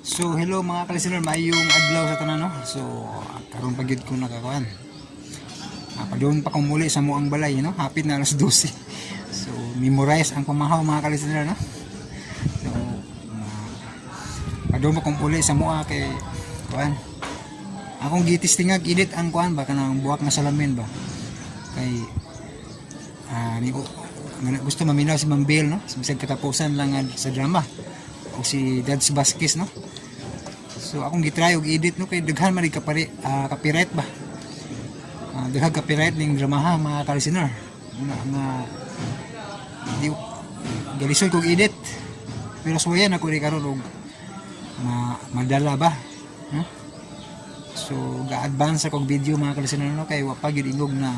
So hello mga ka-listener, maayong adlaw sa tanan, no. So karon pa gyud ko nakakuan. Padung pa kong muli sa muang balay, no. Hapit na alas 12. So memorize ang pamahaw, mga ka-listener, no. So padung pa kong uli sa mua kay kuan. Akong gitistingag edit ang kuan ba, kanang Buak nga Salamin ba. Kay ni nga gusto maminaw si Ma'am Bell, no. Bisag katapusan lang nga sa drama o si Dads Vasquez, no. So akong gitry og edit, no, kay daghan man kapari copyright ba. Daghan copyright ning dramaha, mga ka-listener. Nga nga di galisod kog edit. Pero suwayan ako ni karon og madala ba. No? So ga-advance akong video, mga ka-listener, no, kay wa pa gyud ingog na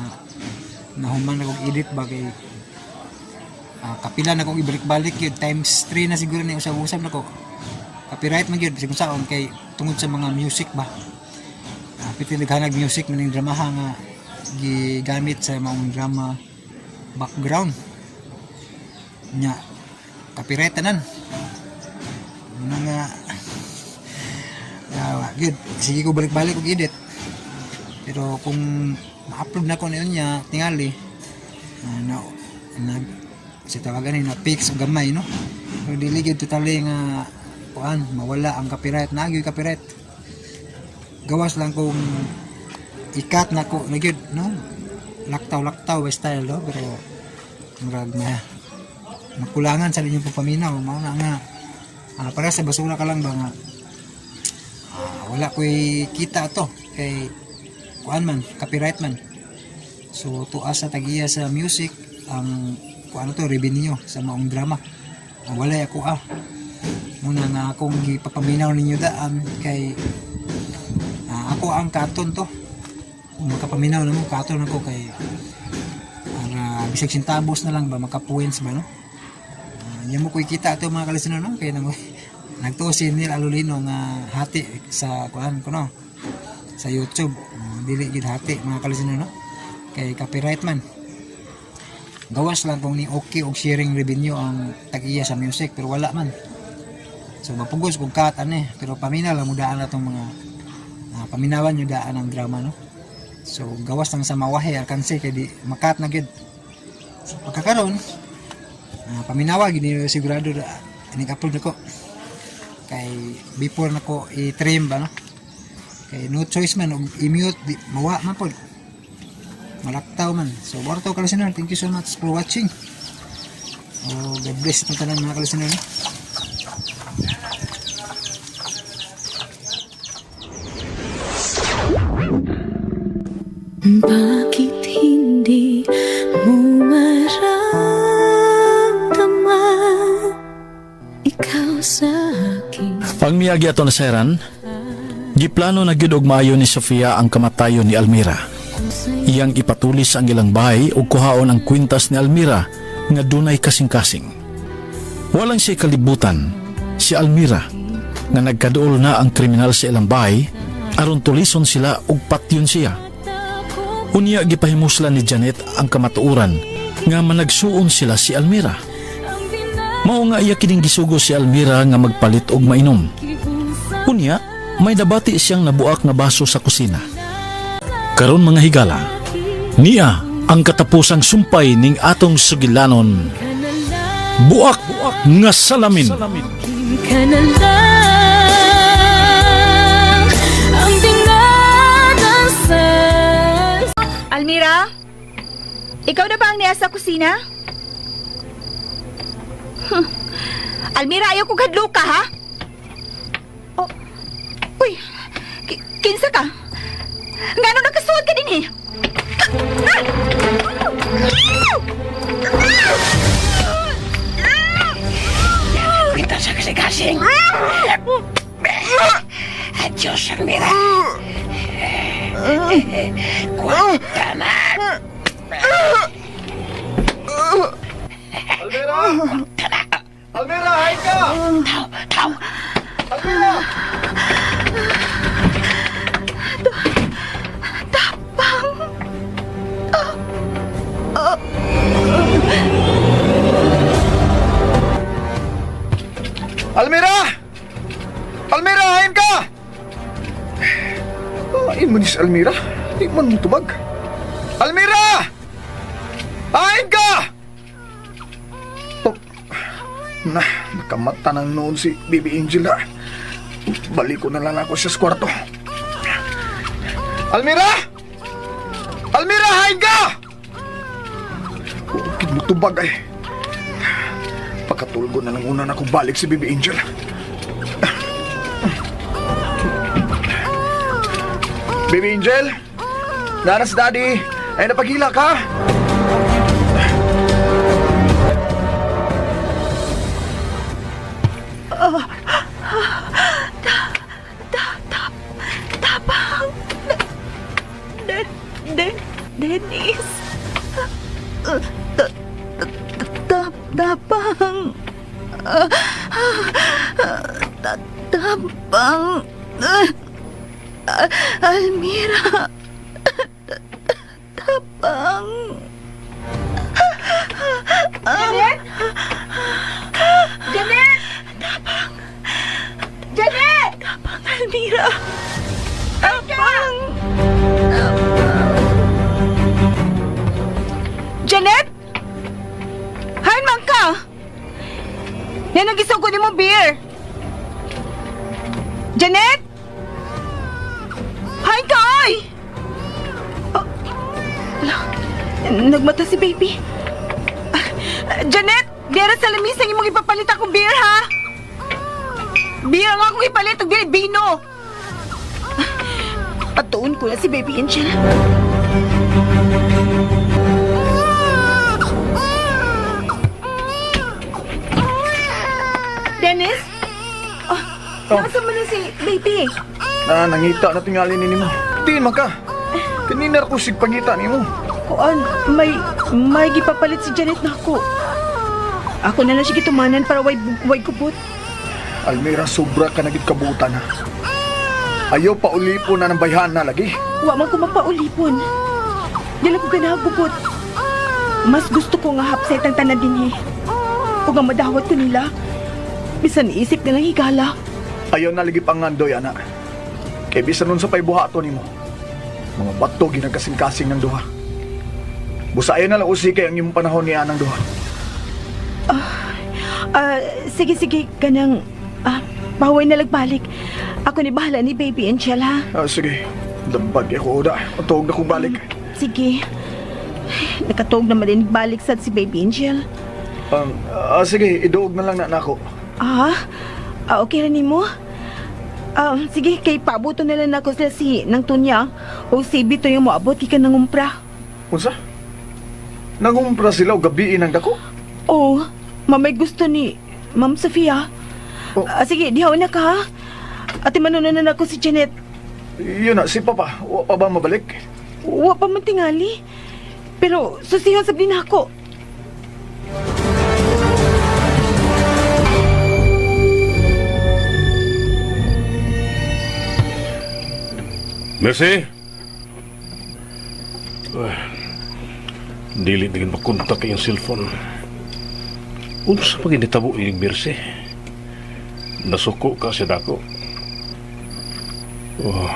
nahuman akong edit ba, kay kapila na kong ibalik-balik yun, times 3 na siguro ni usab-usab nako. Copyright man gyud bisag unsaon kay tungod sa mga music ba. Piti naghanag music maning dramaha nga gigamit sa maong drama background nya, copyright tanan mga good. Sige ko balik-balik og edit, pero kung ma-upload na ko niyon niya tingali na na sa tawagan ni na fix og gamay, no, pero dili gyud totally nga kuan mawala ang copyright na gyud. Copyright gawas lang kung ikat na ko na gyud, no, laktaw laktaw ba style, no, pero murag na makulangan sa inyong pagpaminaw. Mao na nga para sa basura ka lang ba nga wala ko'y kita to kay kuan man, copyright man. So tuas sa tagiya sa music ang kuan to, revenue sa maong drama. Wala ako muna nga akong gipapaminaw ninyo daan kay ako ang katon to. Kung makapaminaw na mo, katon ako kay para bisag sentabos na lang ba, maka points ba, no. Yan mo ko'y kita to, mga ka-listener, no, kay nang nagtuo si Neil Alolino nga hati sa kuan ko, no, sa YouTube. Dili gid hati, mga ka-listener, no, kay copyright man. Gawas lang kung ni okay og sharing revenue ang tag-iya sa music, pero wala man. So mapugos kung cut ani, pero paminaw lang mo daan na tong mga paminawan nyo daan ang drama, no. So gawas lang sa mawahe alkanse kay di makat na gid. So pagkakaron paminawa gid niyo sigurado da inig upload nako kay before nako i-trim ba, no, kay no choice man og i-mute di, mawa man pod, malaktaw man. So mao to, ka-listener. Thank you so much for watching. Oh, God bless itong tanan, mga ka-listener, no? Bakit hindi mo maramdaman ikaw sa akin? Pagmiyagi ato na sayran, giplano na gyud og maayo ni Sofia ang kamatayon ni Almira. Iyang ipatulis ang ilang bahay ug kuhaon ang kwintas ni Almira nga dunay kasing-kasing. Walang siya kalibutan si Almira nga nagkaduol na ang kriminal sa ilang bahay aron tulison sila ug patyon siya. Unya gipahimuslan ni Janet ang kamatuoran nga managsuon sila si Almira. Mao nga iya kining gisugo si Almira nga magpalit og mainom. Unya, may nabati siyang nabuak nga baso sa kusina. Karon mga higala, niya ang katapusang sumpay ning atong sugilanon. Buak nga Salamin. Ka na lang ang dinadasal. Almira? Ikaw na ba ang niya sa kusina? Huh. Almira, ayaw ko kadlo ka, ha? Oh. Uy, kinsa ka? Ngano nakasuot ka din eh? Kwenta sa kasing-kasing. Adios, Almira. Kwenta na. Almira! Almira, hay ka! Tao, tao. Almira! Tapang! Almira! Almira, hain ka! Hain mo ni si Almira. Di man mo tubag. Almira! Hain ka! Oh. Na, nakamata na noon si Baby Angel ha. Balik ko na lang ako siya sa kwarto. Almira! Almira, hain ka! Huwag mo tubag ay. Pagkatulgo na lang una na akong balik si Baby Angel. Baby Angel? Nana si Daddy. Ay, napagila ka? Tapang! De, de, Dennis! Ta, ta, tapang! Ta, tapang! Almira! Tapang! Janet! Janet! Tapang! Janet! Tapang, Almira! Tapang! Janet! Hain man ka! Yan ang gisog ko ni mo beer! Janet! Hain ka ay! Oh, ala, nagmata si baby. Ah, Janet! Dera sa lamisa ang imong ipapalit akong beer ha! Beer ang akong ipalit ug dili bino! Patuon ko na si Baby Angel. Dennis? Oh, nasa man na si Baby? Na, nangita na tingali ni mo. Tiin man ka. Kanina ko sig pangita nimo. Kuan, may gipapalit si Janet na ako. Ako na lang siya gitumanan para way gubot. Almira, sobra ka na gid kabutan ha. Ayaw pa ulipo na ng bayhan na lagi. Wa man ko mapaulipon. Dili ko ganahan gubot. Mas gusto ko nga hapsay ang tanan dinhi. Ug ang madawat ko nila. Bisan isip na lang higala. Ayaw na lagi pangandoy, ana. Kay bisan nun sa paybuhato nimo. Mga bato ginagkasing-kasing ng duha. Busa ayaw na lang usikay ang imong panahon ni anang duha. Ah, sige sige kanang baway na lagbalik. Ako ni bahala ni Baby Angel ha. Ah, sige, dambag ako oda. Tuog na kong balik. Sige. Nakatuog naman din balik sad si Baby Angel. Sige, iduog na lang na nako. Ah, okay ra nimo? Sige, kay pabuto na lang nako sila si nang tunya o si Bito yung moabot gikan nang umpra. Unsa? Nangumpra sila og gabiin ang dako? Oh, mamay gusto ni Ma'am Sofia. Oh. Ah, sige, dihaw na ka ha. Ate manunan na nako si Janet. Yun na, si Papa, wa pa ba mabalik? Wa pa man tingali. Pero susihan sab din ako. Mercy? Uy, dili din makontak iyang cellphone. Unsa pa ginitabo iyang Mercy? Nasuko ka siya dako. Oh,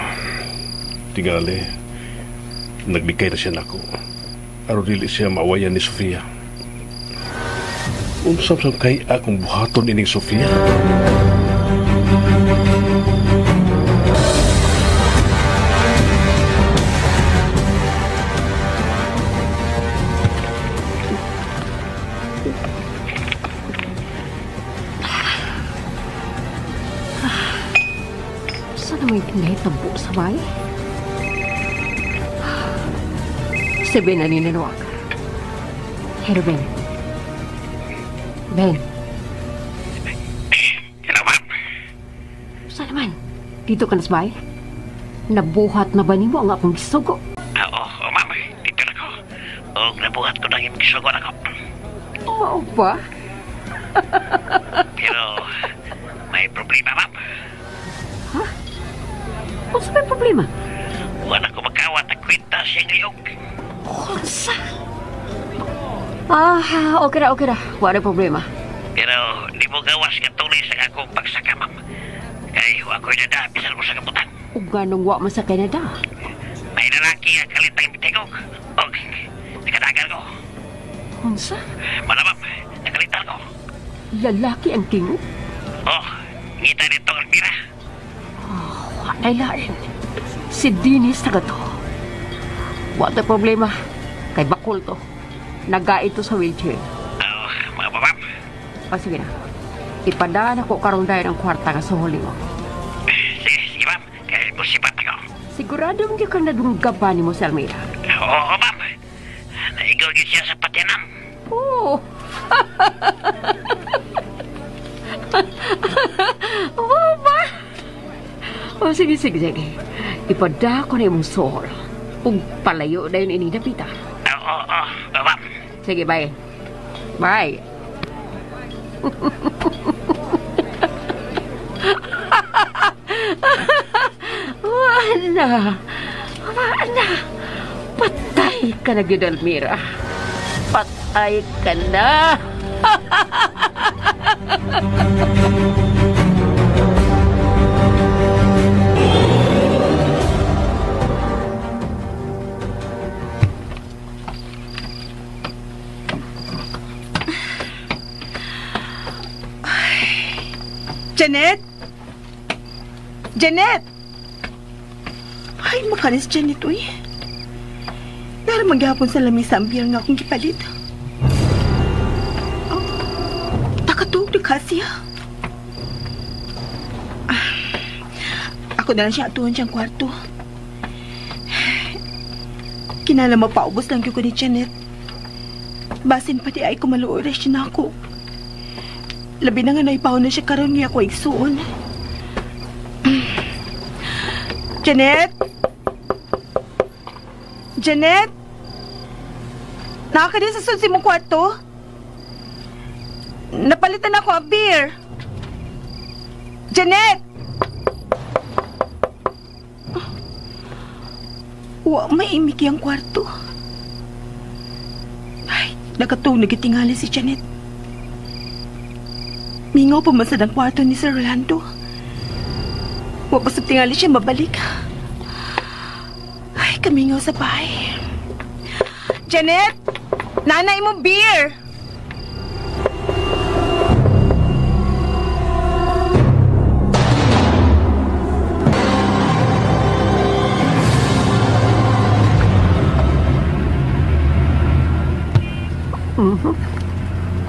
tingali. Nagbigay na siya nako. Aron dili siya maawayan ni Sofia. Unsa sa kay akong buhaton ining Sofia? Sana may nahitabo sa bay? Si Ben ang ninanuwag. Hello, Ben. Ben. Hello, ma'am. Saan naman? Dito ka na sa bahay? Nabuhat na ba nimo ang akong gisugo? Ah, oo, oh, ma'am. Dito na ko. Og nabuhat ko ng imong gisugo na ko. Mao ba? Pero may problema, ma'am. Unsa may problema? Wala ko makawat ang kwenta siyang liog. Unsa? Ah, okay ra, okay ra. Wala problema. Pero di mo gawas nga tuloy sa akong pagsaka, ma'am. Kay wa Canada bisan usa ka butang. Ug nganong wa man sa Canada? May lalaki nga kalit ang tingog. Og nakadagan ko. Unsa? Malabab, nakalitan ko. Lalaki ang tingog? Oh, ngita dito ang Almira. Wa nay lain. Si Dennis na to. Wa tay problema. Kay bakol to. Nagait to sa wheelchair. Oh, mga babam. O sige na. Ipadaan ako karon dayon ang kwarta nga suholi mo. Sige, sige ma'am. Kay musibat ako. Sigurado gyud kang nadunggaban nimo si Almira. Oo, ma'am. Naigaw gyud siya sa patyanam. Oo. Oo ba? O sige, sige, sige. Ipada ko na imong suhol. Ug palayo dayon ining dapita. Oo, oo, oo, ma'am. Sige, bye. Bye. Wala. Wala. Patay ka na, gyud, Almira. Patay ka na. Janet? Janet! Ay, makanis Janet, uy. Nara maghapon sa lamisa ang beer nga akong gipalit. Oh, takatog na kasi ah. Ah, ako na lang siya atuan siyang kwarto. Kinala mapaubos lang ko ni Janet. Basin pati ay kumaluoy na siya na ako. Labi na nga naipaw na siya karon niya ako igsuon. Janet? Janet? Nakakadi sa sunsi mong kwarto? Napalitan ako ang beer. Janet! Wa maimik ang kwarto. Ay, nakatong nagitingali si Janet. Mingaw pa man sad ang kwarto ni Sir Rolando. Wa pa sab tingali siya mabalik. Ay, kamingaw sa bahay. Janet! Nanay mo beer!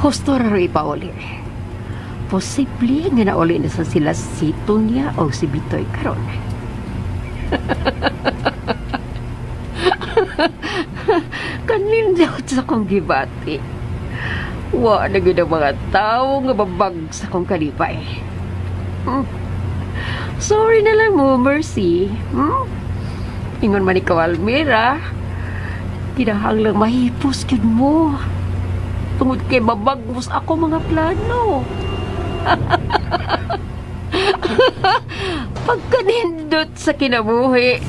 Husto ra ro ipauli. Posible nga nauli na sa sila si Tunya o si Bitoy karon. Kanindot sa kong gibati. Wa na gyud ang mga tao nga babag sa kong kalipay. Sorry na lang mo, Mercy. Hmm? Ingon man ikaw, Almira. Kinahanglang mahipos gyud mo. Tungod kay babagmos ako mga plano. Pagkanindot sa kinabuhi.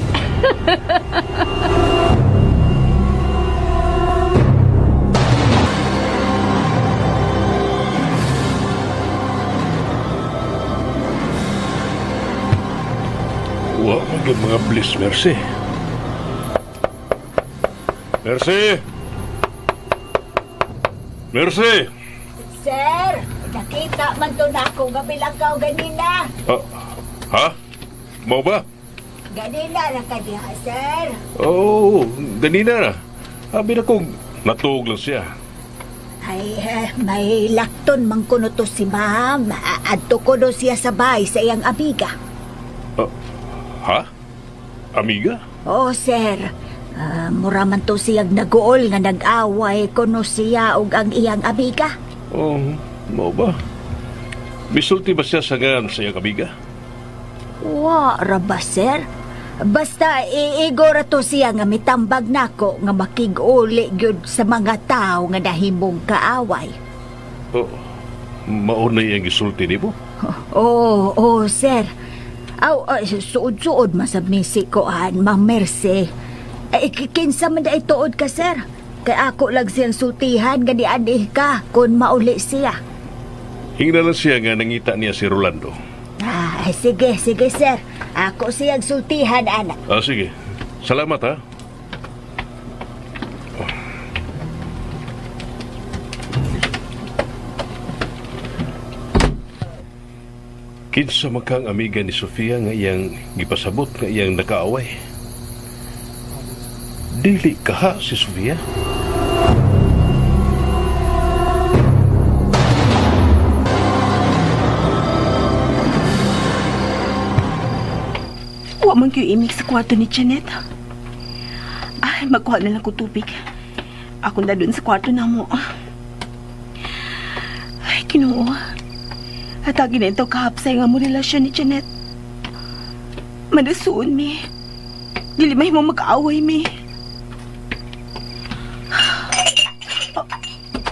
Wa man gyud mga bliss, Mercy. Mercy! Mercy! Sir, nakita man to na ako nga bilakaw ganina. Ah, ha? Mao ba? Ganina ra ka diha, sir. Oo, oh, ganina na. Abi na kong natuog lang siya. Ay, may lakton man kuno to si ma'am. Adto ko do siya sa bahay sa iyang amiga. Ah, ha? Amiga? Oo, sir. Ah, mura man to siyang naguol nga nag-away kuno siya og ang iyang amiga. Oh, mao ba? Misulti ba siya sa ngan sa iyang amiga? Wa ra ba, sir? Basta iigo ra to siya nga mitambag nako nga makig-uli gyud sa mga tao nga nahimong kaaway. Oh, mao na iyang gisulti nimo? Oo, oh, sir. Aw, ay, suod-suod masab ni si Koan, Ma'am Mercy. Ay, kinsa man da ituod ka, sir? Kay ako lang siyang sultihan, nga di ka, kung mauli siya. Hingna lang siya nga nangita niya si Rolando. Ah, sige, sige, sir. Ako siyang sultihan, anak. Ah, sige. Salamat, ha? Kinsa man kang amiga ni Sofia nga iyang gipasabot nga iyang nakaaway. Dili kaha si Sofia. Wa man kayo imig sa kwarto ni Janet. Ay, magkuha na lang ko tubig. Ako na dun sa kwarto na mo. Ay, Ginoo. Hatagin na ito kahapsay nga mo relasyon ni Janet. Manasuon mi. Dili may mo mag-away mi.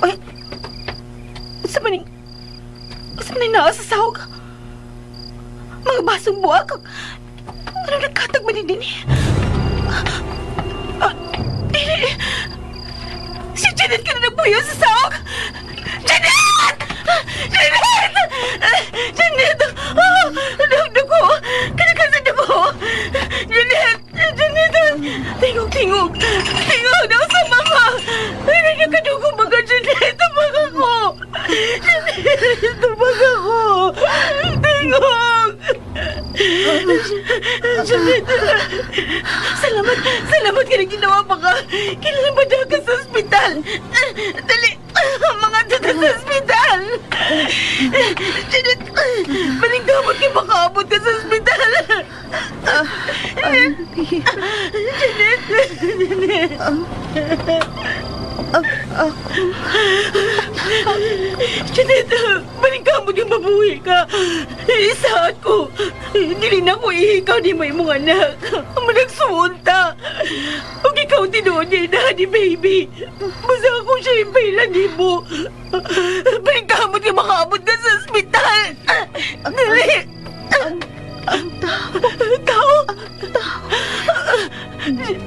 Ay, sa maning... Sa maning naa sa sahog? Mga basong buwak. Ano nagkatag man din eh? Ah, dili. Si Janet ka na nagpuyo sa sahog! Janet! Janet! Janet! Oh, dugo! Kanaka sa dugo! Janet! Janet! Tingog, tingog! Tingog! Daw sa mama! Ay, nagkadugo mga Janet! Tumag ako! Janet! Tumag ako! Tingog! Janet! Salamat! Salamat ka na ginawa pa ka! Kailangan ba dahil ka sa ospital? Dali! Mga tuta sa ospital! Janet! Paningkamot ka makaabot ka sa ospital! Janet! Janet! Janet, paningkamot yung mabuhi ka. Isaat ko. Dili na ko ihikaw ni may mong anak. Managsuon ta. Huwag ikaw tinuod niya na ni baby. Basta ako siya yung pailan ni mo. Paningkamot yung makaabot ka sa ospital. Dali. Ang tao. Tao. Tao.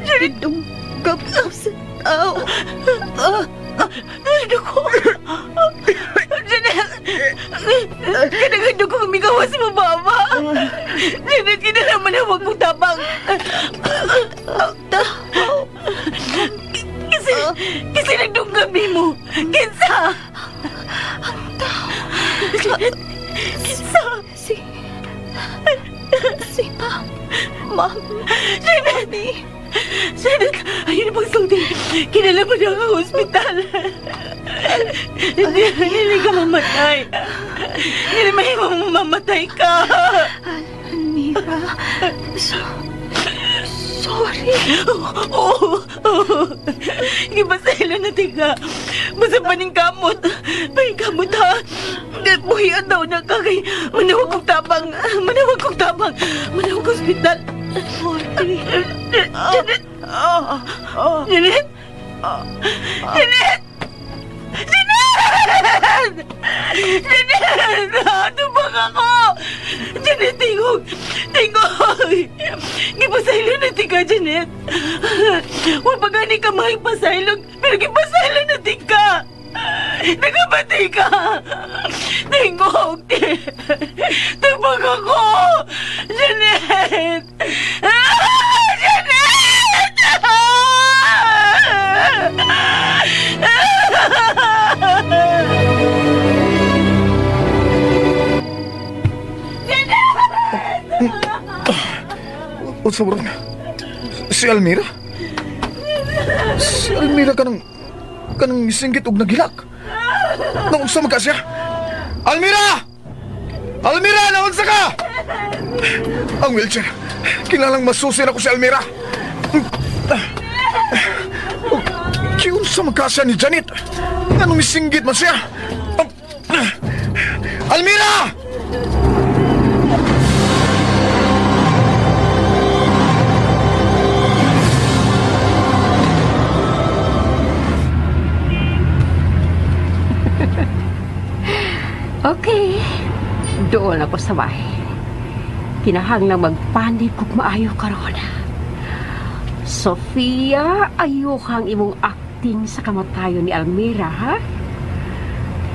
Janet. Dunggap ko sa tao. Dugo. Janet. Kanagan dugo kumigawas mo, mama. Janet, kinalaman na huwag mong tabang. Tao. Kasi, kasi nagdunggabi mo. Kinsa? Ang tao. Janet, kinsa? Si Ma'am. Ma'am. Janet! Janet, ayun ang pagsulti. Kinalaman na ang ospital. Hindi, hindi ka mamatay. Hindi may mamatay ka. Almira. So, sorry. Oo. Oo. Hindi ba sa ilo na tiga? Basta paningkamot. Paningkamot ha. Buhian daw na kagay. Manawag kong tabang. Manawag kong tabang. Manawag kong ospital. Sorry. Janet! Janet! Janet! Janet! Janet! Tubak ako! Janet, tingog! Tingog! Gipasaylo na tika, Janet! Huwag pa gani ka makipasaylo, pero gipasaylo na tika! Nagabati ka! Tingog! Tubak ako! Janet! Ah, Janet! Unsa ba ron? Si Almira? Si Almira kanang misinggit og nagilak. Naunsa man ka siya? Almira! Almira, naunsa ka? Ang wheelchair. Kilalang masusin ako si Almira. Kiunsa man ka siya ni Janet? Anong misinggit man siya? Almira! Okay. Doon ako sa bahay. Kinahanglang magpanik kung maayo karon. Sofia, ayuhang imong acting sa kamatayon ni Almira, ha?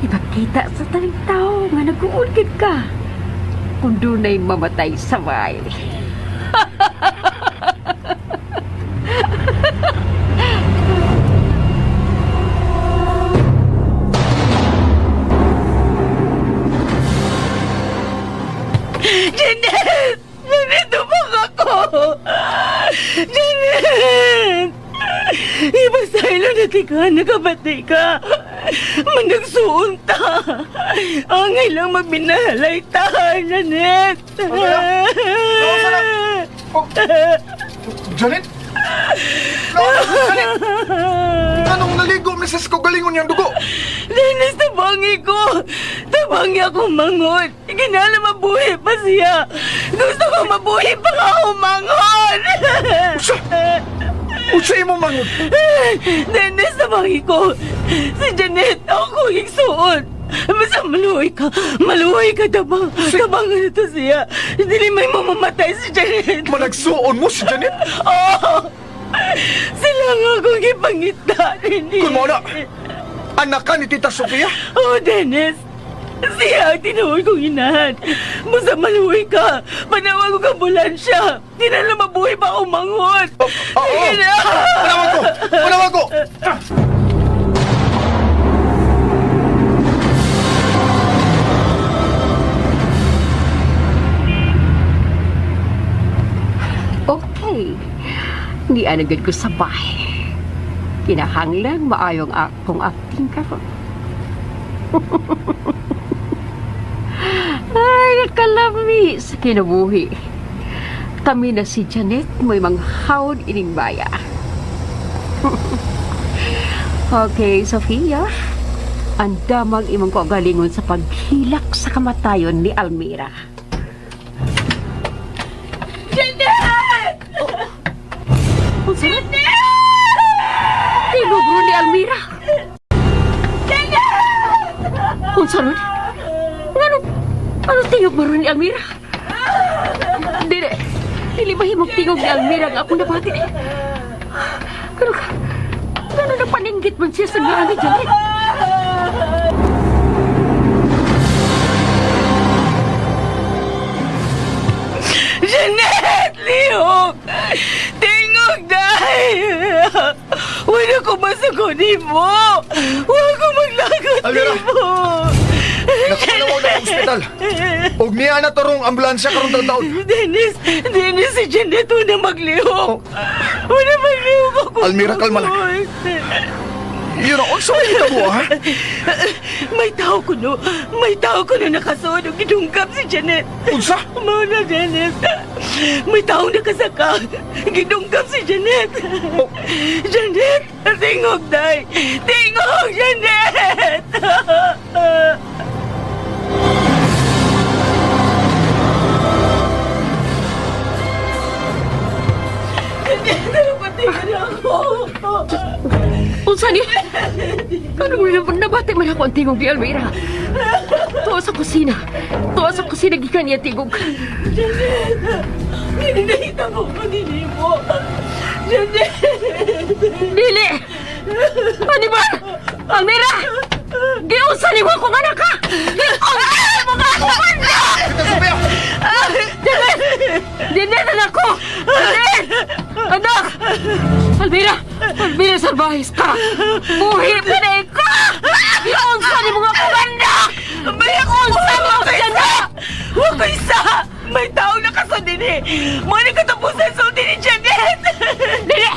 Ipakita sa taning tao nga nag-uulkid ka. Kung dunay mamatay sa bahay. Janet! Janet, tubang ako! Janet! Ibasaylo na tika, nakabatay ka. Managsuon ta. Angay lang magbinahalay ta, Janet. Oh, Janet? No, Janet! Anong naligo, Mrs. ko galingon niyang dugo? Dennis, tabangi ko! Tabangi ako mangon! Ginala mabuhi pa siya! Gusto ko mabuhi pa ka ako mangon! Usa! Usa imo mangon! Dennis, tabangi ko! Si Janet, ako igsuon! Basta maluoy ka! Maluoy ka, tabang! Tabang na to siya! Dili may mamamatay si Janet! Managsuon mo si Janet? Oo! Sila nga akong gipangita, Dennis! Kung mo na, anak ka ni Tita Sofia? Oh, Dennis! Siya ang tinuod kong inahan. Basta maluwi ka. Panawag ko kang ambulansya. Di na lang mabuhay pa akong manghod. Oh, oo. Sige na. Panawag ko! Panawag ko! Okay. Hindi anagad ko sa bahay. Kinahanglan maayong akong acting karon. Ay, kalami sa kinabuhi. Kami na si Janet may manghawd ining baya. Okay, Sofia. Ang damang imong kagalingon sa paghilak sa kamatayon ni Almira. Janet! Unsa? Tinugro ni Almira. Janet! Unsa ron? Ngano? Ano tingog maron ni Almira? Dili. Dili mahimong tingog ni Almira nga akong nabati. Pero ngano napaninggit man siya sa ngalan ni Janet? Janet! Lihok! Tingog dahil! Wala ko masugod mo! Wala ko maglagot Almira! mo! Nakapanawag na ang ospital. Og niya na torong ambulansya karon taon. Dennis! Dennis, si Janet una maglihok! Una maglihok ako! Almira, kalma lang. Yun ang unsa may hitabo, ha? May tao ko no! May tao ko no nakasuod og gidungkap si Janet! Unsa? Mao na, Dennis! May tao nakasaka! Gidungkap si Janet! Oh. Janet! Tingog, day! Tingog, Janet! Janet, napatay na ako! Unsa ni? Ano mo naman nabati man ako ang tingog ni Almira? Tuwa sa kusina. Tuwa sa kusina gikan niya tingog. Janet! Ninahita mo ko din mo! Janet! Dili! Animal! Almira! Giunsa ni mo akong anak ka! Giunsa ni mo nga akong anak! Tita Sofia! Janet! Janet, anak ko! Janet! Anak! Almira! Almira, salbahis ka! Buhi pa na ka! Giunsa ni mo nga akong anak! Giunsa mo, Janet! Huwag ko isa! May tao na kasod din eh! Mo na katapusan sulti ni Janet! Dili!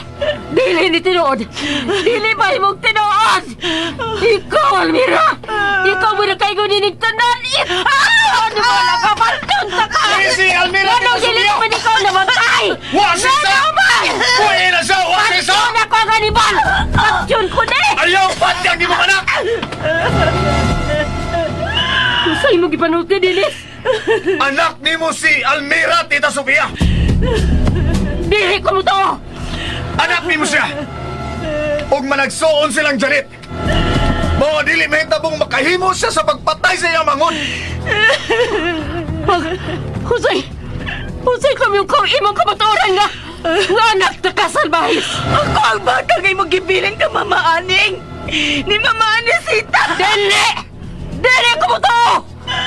Dili ni tinuod! Dili ba imong tinuod? Ikaw, Almira! Ikaw mo na kayo ninig tanan! Ikaw! Ano mo lang kapalton ta ka! Si Almira, Ano Tita dili Sofia! ko man ikaw namatay? Wa si sa! Ano ba? Wa na siya! Wa si sa! Patyon ako ang animal! Patyon ko na eh! Ayaw pati ang imong anak! Sa imong gipanulti, Dilis! Anak nimo si Almira, Tita Sofia! Dili ko mo to! Anak nimo siya! Og managsuon silang Janet! Mao dili mahitabong makahimo siya sa pagpatay sa iyang mangon! Husay! Husay kami yung imong kamatuoran nga! Nga anak na kasalbahis! Ako ang bata ngay mong gibilin ka, Mama Aning! Ni Mama Anisita! Dili! Dili ko mo to!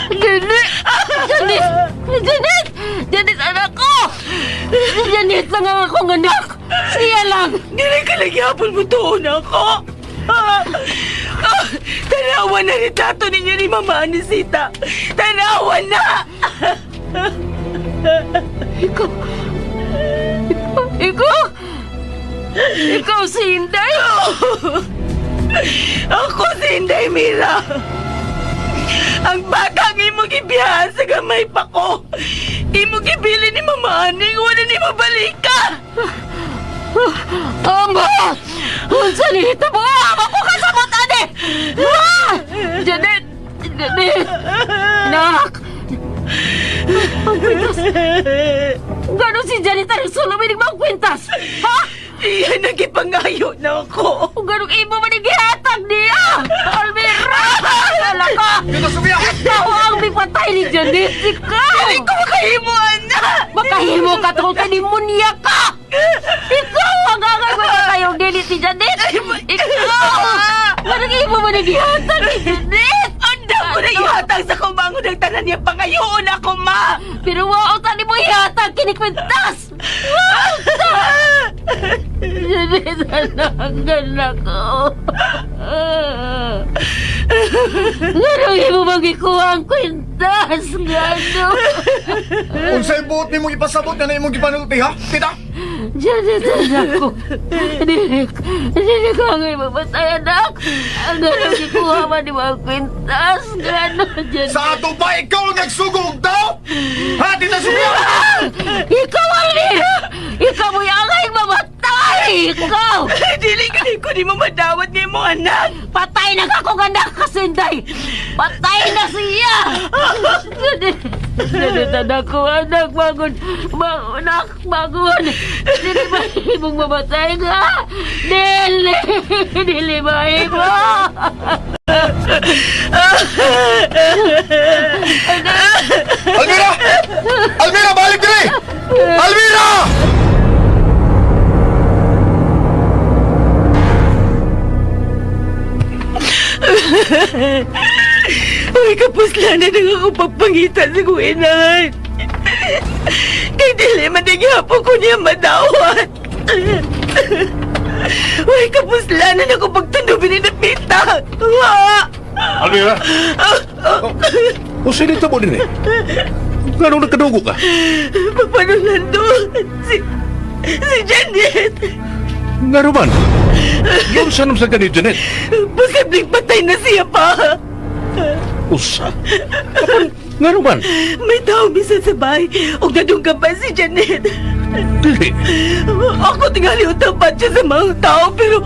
Dili! Janet! Janet! Janet, anak ko! Janet lang ang akong anak! Siya lang! Dili ka lang yapon mo tuon ako. Ah, ah, tanawan na ni tato ninyo ni Mama Anisita. Tanawan na! Ikaw! Ikaw! Ikaw si Inday! Ako si Inday Mira. Ang batang imong gibiyahan sa gamay pa ko. Imong gibili ni Mama Aning, wala ni mabalika. Ama! Unsa ni mo? Ama ko kasabot ane! Ah! Janet! Janet! Nak! Ang kwintas! Gano'n si Janet ang sulumin ng mga kwintas? Ha? Iyan ang gipangayo na ako. Kung gano'ng imo man ang gihatag niya! Almira! Wala ka! Tita Sofia! Ikaw ang mipatay ni Janet! Ikaw! Dili ko makahimo, anak! Makahimo ka tungkol kay demonya ka! Ikaw ang angay mo na kayong dili si Janet! Ikaw! Parang imo mo nagihatag ni Janet! Andam ko na ihatag sa kumangon ng tanan niya pangayoon ako, ma! Pero wao tani mo ihatag kini kwintas! Wao ta! Janet, anak, anak ko. Ganong imo magikuha ang kwintas? Gano? Unsay buot nimong ipasabot nga na imong gipanulti ha? Tita! Janet, anak ko. Dili, dili ko ang mamatay, anak. Ang ganong ikuha man ni mga kwintas. Gano, Janet. Sa ato pa ikaw ang nagsugo og tao? Ha, Tita Sofia? Ikaw, Almira! Ikaw mo'y angay mamatay! Ikaw! Dili ka ko ni mo madawat ni mo anak! Patay na akong anak kasinday! Patay na siya! Janet, Janet, anak ko, anak, bangon! Bangon, anak, bangon! Dili ba imong mamatay ka? Dili! Dili ba imo? Almira! Almira, balik diri! Almira! Uy, kapuslanan ang ako pagpangita sa kong inahan. Kay dili man nagyapon ko niya madawat. Uy, kapuslanan ako pagtundubin ni Napita. Wa! Almira! O sino mo din eh? Ganong nagkadugo ka? Papa Rolando, si Janet, Nga man. Yung sa sa ganito, Janet. posibleng patay na siya pa. Usa. Kapan, nga man. May tao bisan sa bahay, ug nadunggan pa si Janet. Dili. Ako tingali utapat siya sa mga tao, pero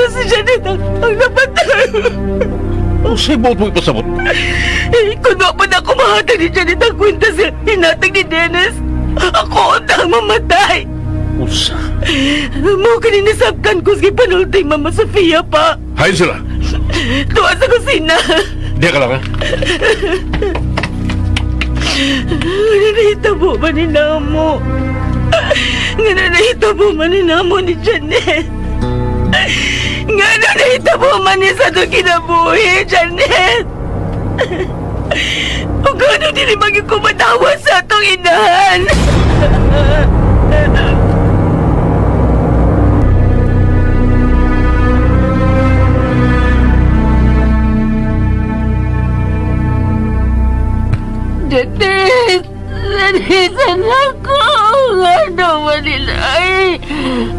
si Janet ang napatay. Usay buot mo ipasabot. Eh, Kung wa pa na ako mahatag ni Janet ang kwenta sa hinatag ni Dennis, ako ang mamatay. Usa. Mo kaninasabkan ko sa panultay Mama Sofia pa. Hain sila. Tuwa sa kusina. Diya ka lang ha. Nga nahitabo man ni Namo. Nga nahitabo man ni Namo ni Janet. Nga nahitabo man ni sa itong kinabuhi, Janet. O gano'n dili maging kumatawa sa atong inahan. Janet! Janet, anak ko! Ano man nila ay?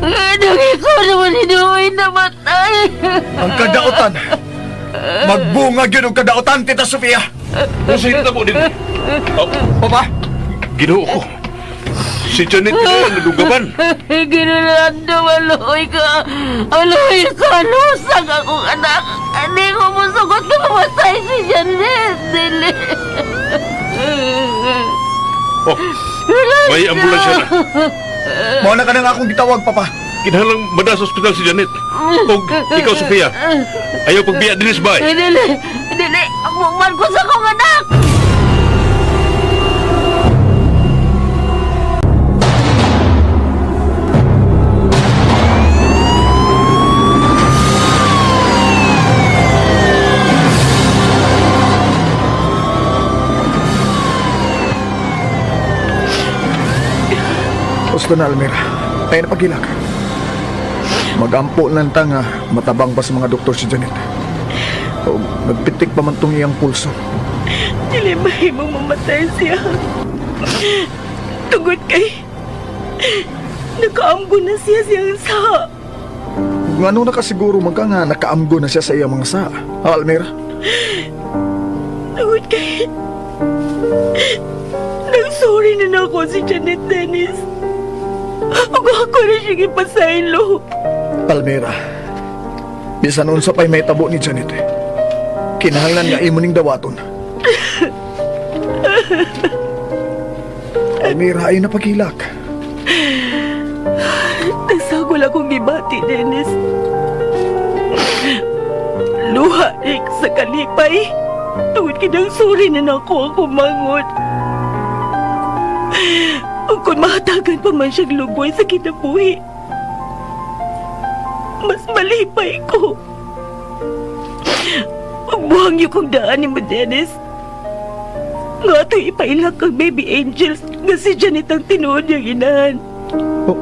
Ano ikaw naman hinuwi namatay? Ang kadautan. Magbunga gyud og kadautan, Tita Sofia. Usay na mo din. Oh, Papa, Ginoo ko. Si Janet na ang nadugaban. Ginulando, maloy ka! Maloy ka! Lusag akong anak! Hindi ko musugot na mamatay si Janet! Dili! Oh, may ambulansya na. mao na ka nang akong gitawag, Papa. Kinahanglang mada sa ospital si Janet. Og ikaw, Sofia. Ayaw pagbiya dinis bay. Dili! Dili! Among ko sa akong anak! Gusto na, Almira. Ay na pagilak. Magampo lang ta nga matabang pa sa mga doktor si Janet. O, nagpitik pa man tong iyang pulso. Dili mahimong mamatay siya. Tungod kay nakaamgo na siya siyang sa. Ngano nakasiguro man ka nga nakaamgo na siya sa iyang mga saa. Ha, Almira? Tungod kay nagsorry na na ako si Janet, Dennis. Ug ako na siya ipasaylo. Almira, bisan unsa pa'y may tabo ni Janet. Eh. Kinahanglan nga imo ning dawaton. Almira, ay napagilak. Nasagol akong gibati, Dennis. Luha ik sa kalipay. Tungod kinang suri na nako ang kumangot. Ug kung mahatagan pa man siyang lugoy sa kinabuhi, mas malipay ko. Ug buhang yun kong daan ni mo, Dennis. Nga ito'y ipailak kang baby angels nga si Janet ang tinuod niyang inahan. Oh.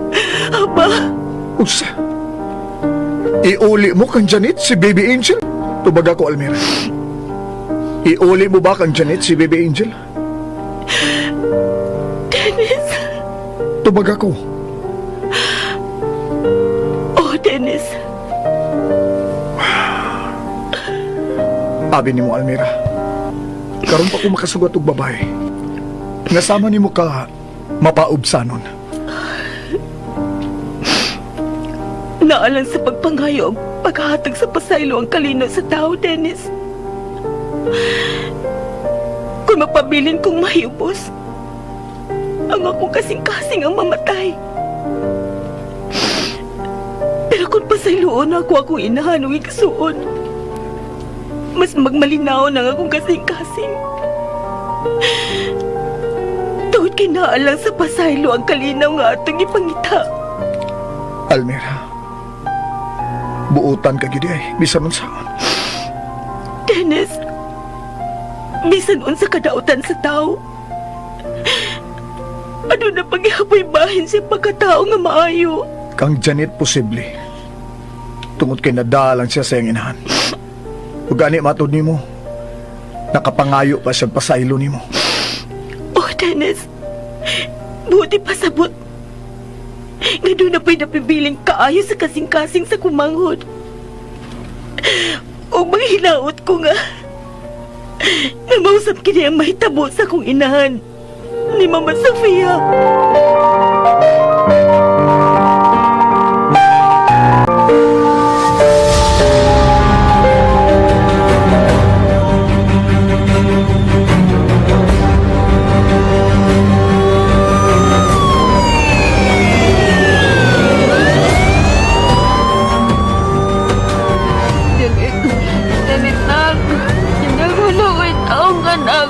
Aba, Usa. Iuli mo kang Janet si Baby Angel? Tubag ako, Almira. Iuli mo ba kang Janet si Baby Angel? Dennis. Tubag ako. Oh, Dennis. Abi nimo, Almira. Karon pa ko makasugat og babae. Nga sama nimo ka mapaubsanon. Naalang sa pagpangayo ang paghahatag sa pasaylo ang kalino sa tao, Dennis. Kung mapabilin kong mahibos, ang akong kasing-kasing ang mamatay. Pero kung pasayloon ako akong inahan o igsuon, mas magmalinaw ang akong kasing-kasing. Tungod kay naalang sa pasaylo ang kalinaw nga atong ipangita. Almira. Buutan ka gid ay bisan unsaon. Dennis, bisan unsa kadautan sa tao. Ano na paghihapoy bahin siya pagkatao nga maayo? Kang Janet posible. Tungod kay nadalang siya sa iyang inahan. Ug gani matud nimo. Nakapangayo pa siya pasaylo nimo. Oh, Dennis, buti pasabot. Nga doon na pa'y napibiling kaayo sa kasing-kasing sa kumanghod. O maghinaot ko nga. Namausap kini ang mahitabo sa akong inahan ni Mama Sofia. Janet, Janet nak. Naguluwit ang anak.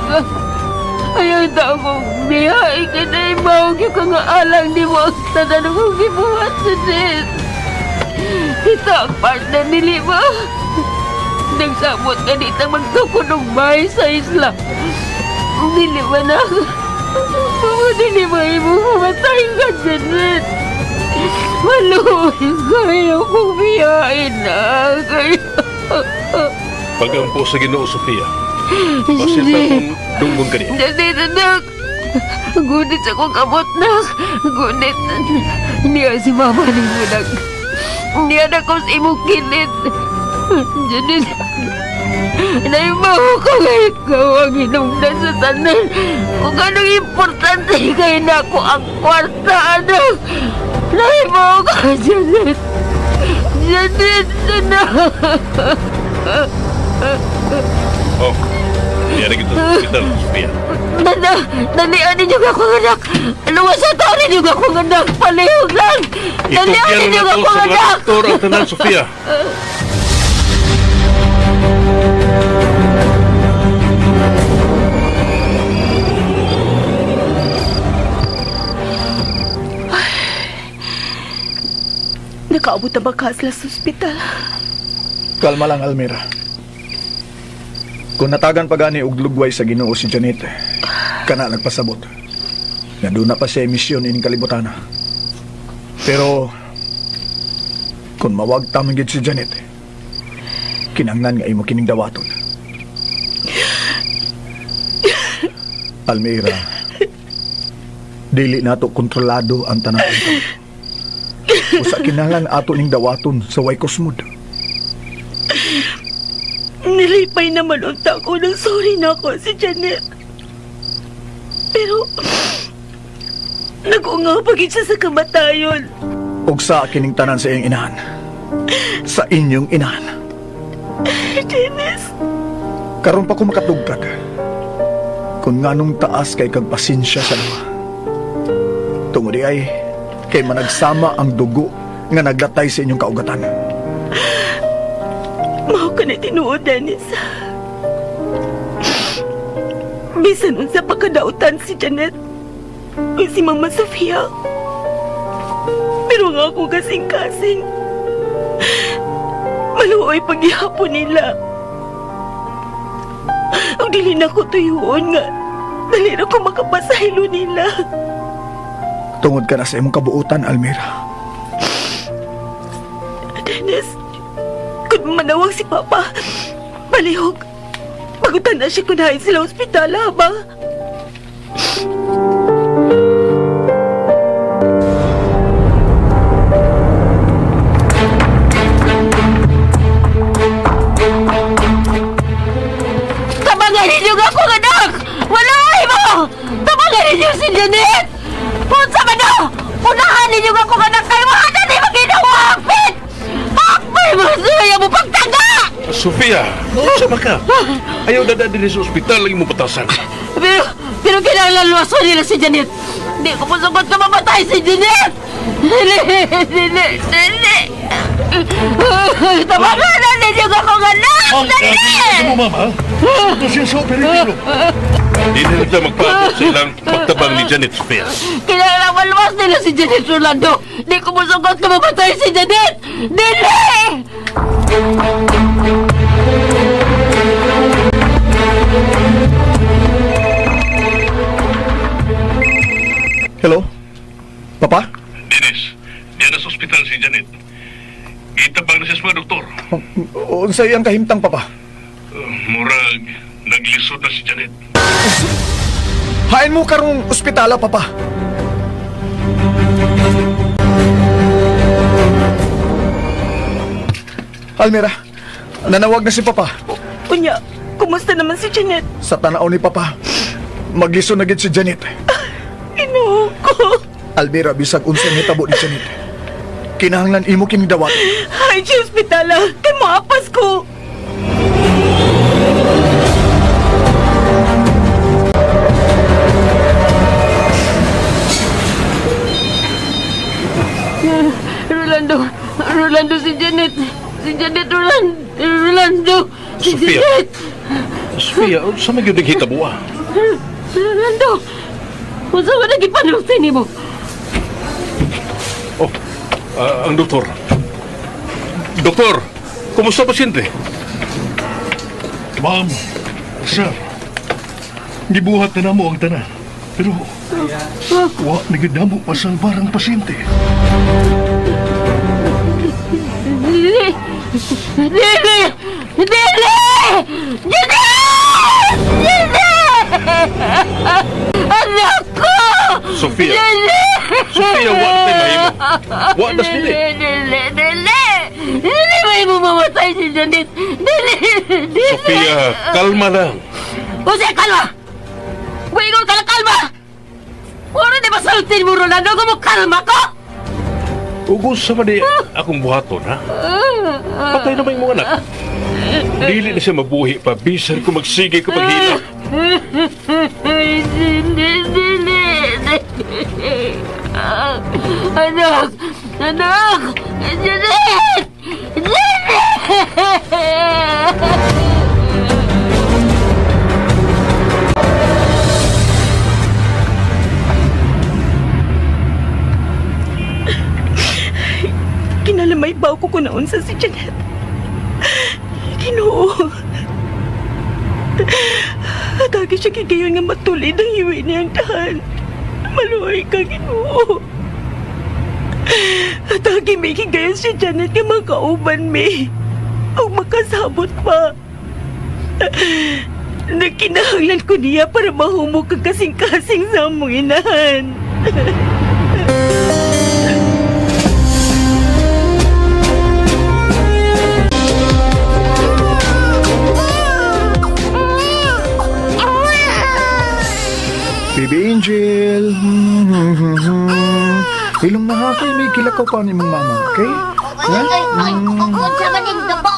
Ayaw na akong biyahe ka na ibaw ka nga alang di mo ang tanan kong gibuhat, Janet. Kita ang partner nili ba? Nagsamot ka dito magtukod og bahay sa isla. Dili ba na? Dili ba imo mamatay ka, Janet? Maluwi kayo kung biyahe na kayo. Pagampo sa Ginoo, Sofia. Basin pa kung dunggon kaniya. Janet, anak. Gunit sa kong kamot, nak. Gunit. Niya si mama ni mo, nak. Niya na ko sa imong kilid. Janet, naibaho ko nga ikaw ang hinungdan sa tanan. Kung anong importante kay na ako ang kwarta, anak. Naibaho ka, Janet. Janet, anak. Oh, niya na kita sa ospital, Sofia. Nana, nalian ninyo akong anak. Luwas sa taon ninyo akong anak. Palihog lang. Nalian Itugyan ninyo na to akong sa mga anak. doktor ang tanan, Sofia. Nakaabot na ba ka sila sa ospital? Kalma lang, Almira. Kung natagan pa gani og lugway sa Ginoo si Janet, kana nagpasabot. Nga doon na pa siya misyon ining kalibutana. Pero kung mawagta man gyud si Janet, kinanglan nga imo kining dawaton. Almira, dili nato kontrolado ang tanang unta. Usa kinahanglan ato ning dawaton sa way kusmod. Nilipay naman unta ko ng sorry na ako si Janet. Pero, nag-ungaw pagid siya sa kamatayon. Ug sa kining tanan sa iyong inahan. Sa inyong inahan. Dennis, Karon pa ko makatugkad. Kung nganong taas kay kag pasensya sa duha. Tungod di ay kay managsama ang dugo nga naglatay sa inyong kaugatan. mao ka na tinuod, Dennis. Bisan unsa pagkadautan si Janet o si Mama Sofia. Pero nga ako kasing-kasing. Maluoy paghihapon nila. Ang dili na ko tuyuon nga. Dali na ko makapasahilo nila. Tungod ka na sa imong kabuutan, Almira. Dennis, kung manawag si Papa, palihog. Pagutan na siya kunain sila ospital, ha ba? Tabangan ninyo nga akong anak! Walay mo! Tabangan ninyo si Janet! Punsa man na! Unahan ninyo nga akong anak kay wala na di maginawa! Hapit! Hapit mo siya mo pagtaga! Sofia, unsa man ka? Ayaw dada dinhi sa ospital ang imong patasan. Pero, pero kinahanglan luwason nila si Janet! Di ko musugot na mamatay si Janet! Dili! Dili! Dili! Tabangan na ninyo nga akong anak! Dali! Ano mo, mama? Ito siya sa operatibo. Di na nila magpaabot sa ilang pagtabang ni Janet, Sofia. Kailangan maluwas nila si Janet Rolando! Di ko musugot na mamatay si Janet! Dili! Hello? Papa? Dennis, diyan na sa ospital si Janet. Gitabang na siya sa mga doktor. Unsa iyang kahimtang, Papa? Murag, naglisod na si Janet. Hain mo karong ospitala, Papa. Almira, nanawag na si Papa. Unya, kumusta naman si Janet? Sa tanaw ni Papa, maglisod na gid si Janet. Ginoo ko. Almira, bisag unsa nitabo ni Janet. Kinahanglan imo kining dawat. Ay, siya ospitala. Kay maapas ko. Rolando! Rolando si Janet! Si Janet Rolando! Rolando! Si Sofia. Janet! Sofia, unsa man gyud ang hitabo ah? Rolando! Unsa man ang gipanulti nimo? Oh, ang doktor. Doktor, kumusta pasyente? Ma'am, sir, gibuhat na namo ang tanan. Pero, wa na gyud namo masalbar ang pasyente. Dili! Dili! Dili! Janet! Janet! Anak ko! Sofia. Dili! Sofia, wa na mahimo. Wa na si Dili! Dili! Dili! Dili mahimo mamatay si Janet! Dili! Dili! Sofia, kalma lang. Jose, kalma! Wingon ka lang, kalma! Wala di ba sultin mo, Rolando? Kung mo kalma ko? Ugos sa man di akong buhaton, ha? Patay na ba yung mga anak? Dili na siya mabuhi pa. Bisan ko magsige ko paghila. Ay, dili, dili, dili. Ah, Anak! Anak! Janet! Janet! Kinalamay ba ako kung naunsa si Janet? Ginoo. Atake siya kagayon nga matulid ang hiwi niyang tahan. Maluoy ka, Ginoo. Atagi may higayon si Janet nga makauban mi. O makasabot pa. Nagkinahanglan ko niya para mahumok ang kasing-kasing sa among inahan. Baby Angel. Ilong na ha kay may kilakaw pa ni mong mama, okay? Ay, ay, ay, unsa man ning dugo?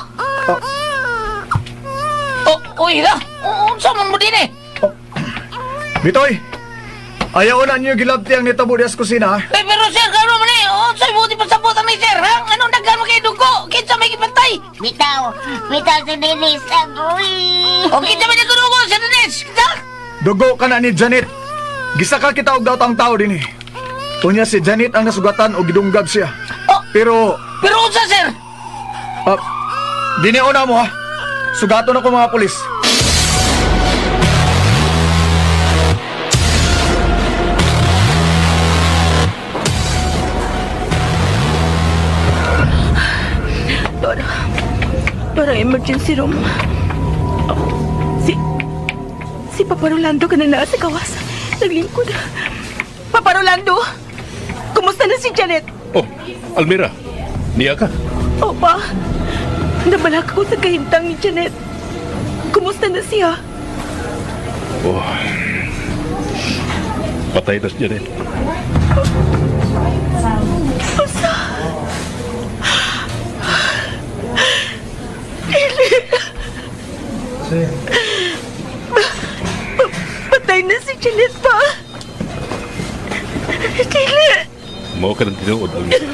Oh, uy ha. Unsa man mo din eh? Bitoy! Ayaw na niyo gilabti ang nitabo diya sa kusina, ha? Eh, pero sir, gano man eh. Unsa mo di pasabot ni sir, ha? Anong daghan mo kay dugo? Kinsa may gipantay? Bitaw, bitaw si Dennis, agoy. O kinsa may nagdugo sir Dennis? Kinsa? Dugo ka na ni Janet. Gisaka kita og daw ang tao din eh. Unya si Janet ang nasugatan o gidunggab siya. Oh. Pero, Pero unsa sir? dini una mo ha. Sugaton ako mga pulis. Dora. Dora, emergency room. Oh, si... Si Papa Rolando ka na naa sa kawas. Naglingkod. Papa Rolando! Kumusta na si Janet? Oh, Almira, niya ka. Opa, nabalak ko sa kahimtang ni Janet. Kumusta na siya? Oh. Patay na si Janet. Usa! Dili! Patay na si Janet pa! Dili! Mao ka ng tinuod, Almira.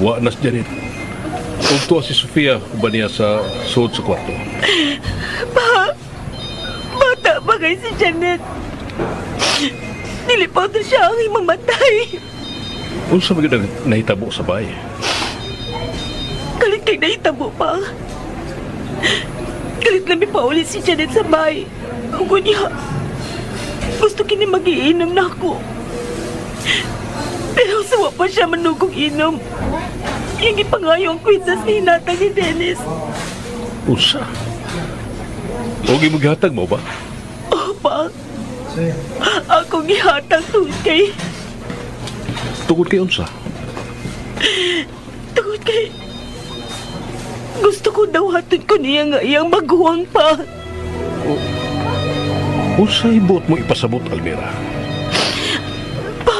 Wa na si Janet. Ug tuwa si Sofia uban niya sa suod sa kwarto. Pa! Bata pa kay si Janet! Dili pa to siya ang mamatay! Unsa man gyud ang nahitabo sa bahay? Kalit kay nahitabo pa. Kalit lang pa ulit si Janet sa bahay. Ug niya, gusto kini magiinom na ako. Pero suwa pa siya manugong inom. Yung ipangayo ang kwintas ni hinatag ni Dennis. Unsa? Og imong mo ba? Opa, akong ihatag tungod kay, Tungod kay unsa? tungod kay, gusto ko daw hatod ko niya nga iyang maguwang pa. Unsa hibuot mo ipasabot, Almira? Pa,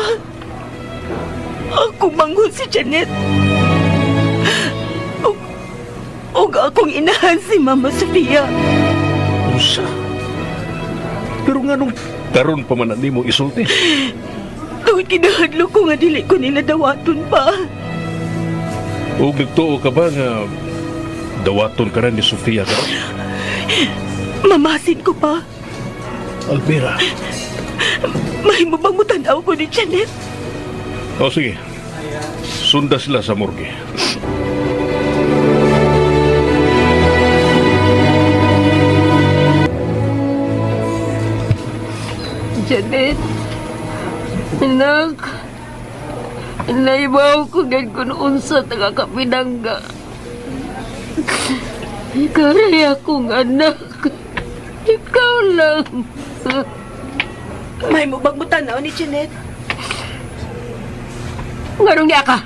ako manghod si Janet. Og, og akong inahan si Mama Sofia. Unsa? Pero nganong karon pa man na nimo isulti? Tungod kinahadlo ko nga dili ko nila dawaton pa. Og nagtuo ka ba nga dawaton ka na ni Sofia karon? Mamasin ko pa. Almira. Mahimo bang mutanaw ko ni Janet? O sige. Sunda sila sa morgue. Janet, anak, naibaw ko gad kung unsa taga kapinangga. Ikaw rin akong anak. Ikaw lang. Mahimo bang mutanaw ni Janet? Nganong niya ka?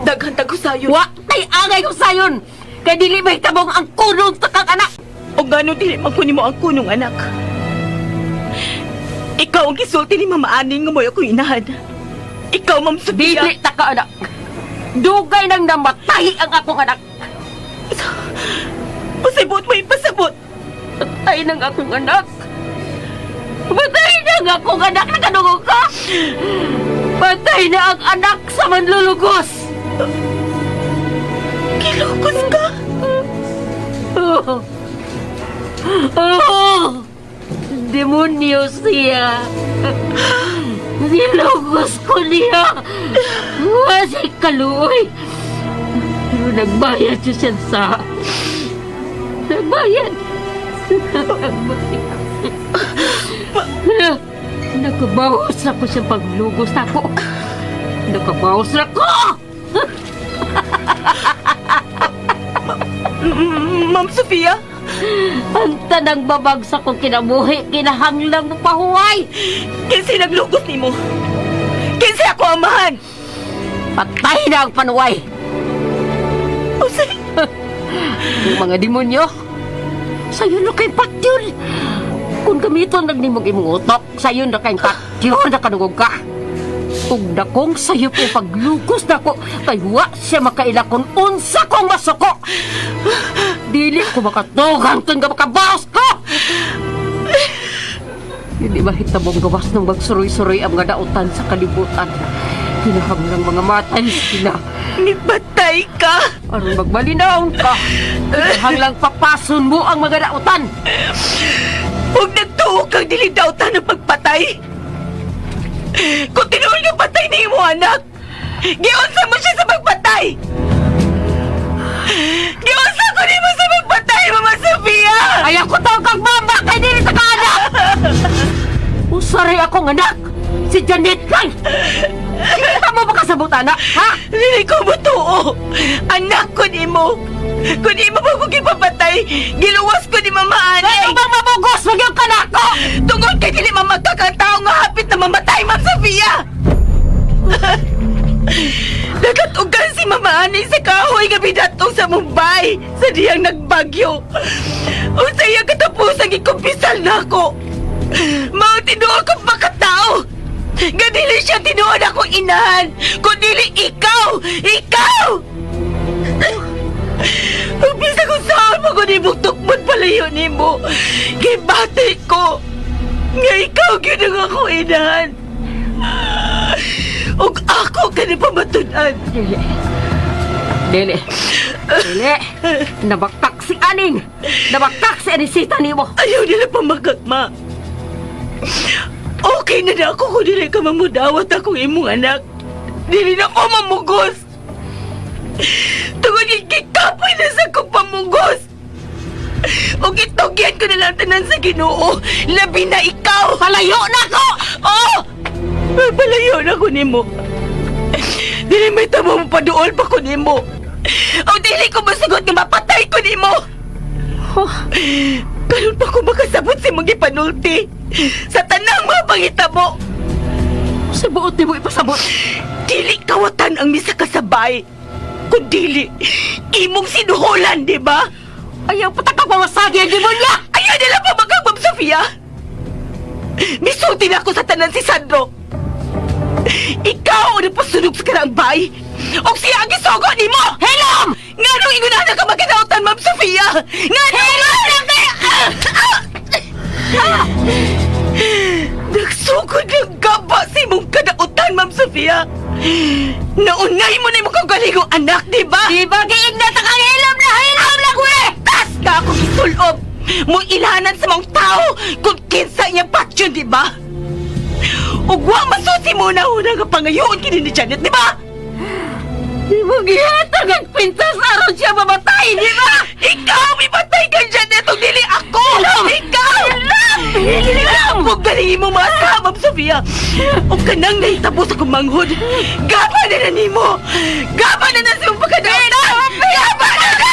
Daghan tag-usayon. Wa tay angay ko sayon. Kay dili may tabong ang kunong takang anak. O gano dili man kunin mo ang kunong anak. Ikaw ang gisulti ni Mama Aning nga mo'y akong inahan. Ikaw, Ma'am Sofia. Dili ta ka anak. Dugay nang namatay ang akong anak. Pasabot mo ipasabot. Patay ng akong anak. Patay na ang akong anak. Nakadungog ka? Patay na ang anak sa manlulugos. Kilukos ka. Oh. Oh. Demonyo siya. Nilugos ko niya. Wasi kaluoy. Pero nagbayad siya siya sa... Nagbayad. Nagbawas ako sa paglugos ako. Nakabawas na ko! Ma'am Sofia? Ang tanang babag sa kong kinabuhi, kinahanglang mo pahuway! Kinsa naglugos nimo? Kinsa ako amahan? Patay na ang panuway! Usay? Ang mga demonyo, sayo na kay patyon! Kung gamiton lang nimong imong utok, sayo na kay patyon na kanugog ka! Ug dakong sayo po paglugos nako kay wa siya makaila kung unsa kong masuko. Dili ko makatugang tun nga makabaos ko. Hindi mahitabong gawas ng magsuroy-suroy ang mga dautan sa kalibutan. Kinahanglang mga matay sila. Nipatay ka! Aron magmalinaw ka. Kinahanglang papason mo ang mga dautan. Huwag nagtuo kang dili dautan ng pagpatay! Kung tinuod nga patay ni imo anak, giunsa mo siya sa pagpatay! Giunsa ko nimo sa pagpatay, Mama Sofia! Ayaw ko tawag kang mama kay dili sa kaanak! Usaray akong anak! Si Janet lang! Kita mo ba kasabot, anak? Ha? Dili ko mutuo! Anak ko nimo! Kung imo pa ko gipapatay, giluwas ko ni Mama Anay! Ano bang mabugos? Magyang ka na ako! Tungod kay dili mamagkakatao nga hapit na mamatay, Ma'am Sofia! Nakatugan si Mama Anay sa kahoy nga bidatong sa Mumbai sa diyang nagbagyo. Unsa iyang katapusan gikumpisal na ako. Mao tinuod kong makatao. Nga dili siya tinuod akong inahan, kun dili ikaw! Ikaw! Umpisa kung saan mo ko nimong tukmod palayo nimo. Kay bati ko. Nga ikaw gyud ang ako inahan. Ug ako kani pamatud-an. Dili. Dili. Dili. Nabaktak si Aning! Nabaktak si Anisita nimo! Ayaw nila pamakakma. Okay na na ako kung dili ka mamudawat akong imong anak. Dili na ako mamugos. Tungod kay gikapoy na sa kong pamugos. O gitugyan ko na lang tanan sa Ginoo. Labi na ikaw. Palayo na ako! Oh! Palayo na ko nimo. Dili may tamo mo paduol pa ko nimo. O dili ko masagot nga mapatay ko nimo. Karon pa ko makasabot sa imong gipanulti sa tanang mga pangitabo. Sa buot nimo ipasabot. Dili kawatan ang misa kasabay. Kung dili, imong sinuhulan, di ba? Ayaw patakang pawasagi ang demonya! Ayaw nila pa magagwam, Sofia! Misulti na ako sa tanan si Sandro! Ikaw ang nagpasunog sa kanang bay! O siya ang gisugo nimo! Hilom! Nga nung ingunahan ka magkadautan, Ma'am Sofia! Nga nung... Hilom! Nagsugod ng gaba sa imong kadautan, Ma'am Sofia! Naunay mo na imong kaugalingong anak, di ba? Di ba giignat ang hilom na hilom na kuwe? Tas ka ako gisulob! Mo ilanan sa mga tao kung kinsa niya patyon, di ba? Ug wa masusi mo na una nga pangayoon kini ni Janet, di ba? Di mo gihatag ang pintas aron siya mamatay, di ba? Ikaw, ipatay ka Janet, ug dili ako! Ikaw! Hilom! Huwag galing mo mga Ma'am Sofia! Ug kanang nahitabo sa kumanghod, gaba na na nimo! Gaba na na sa imong pagkadautan! Gaba na na!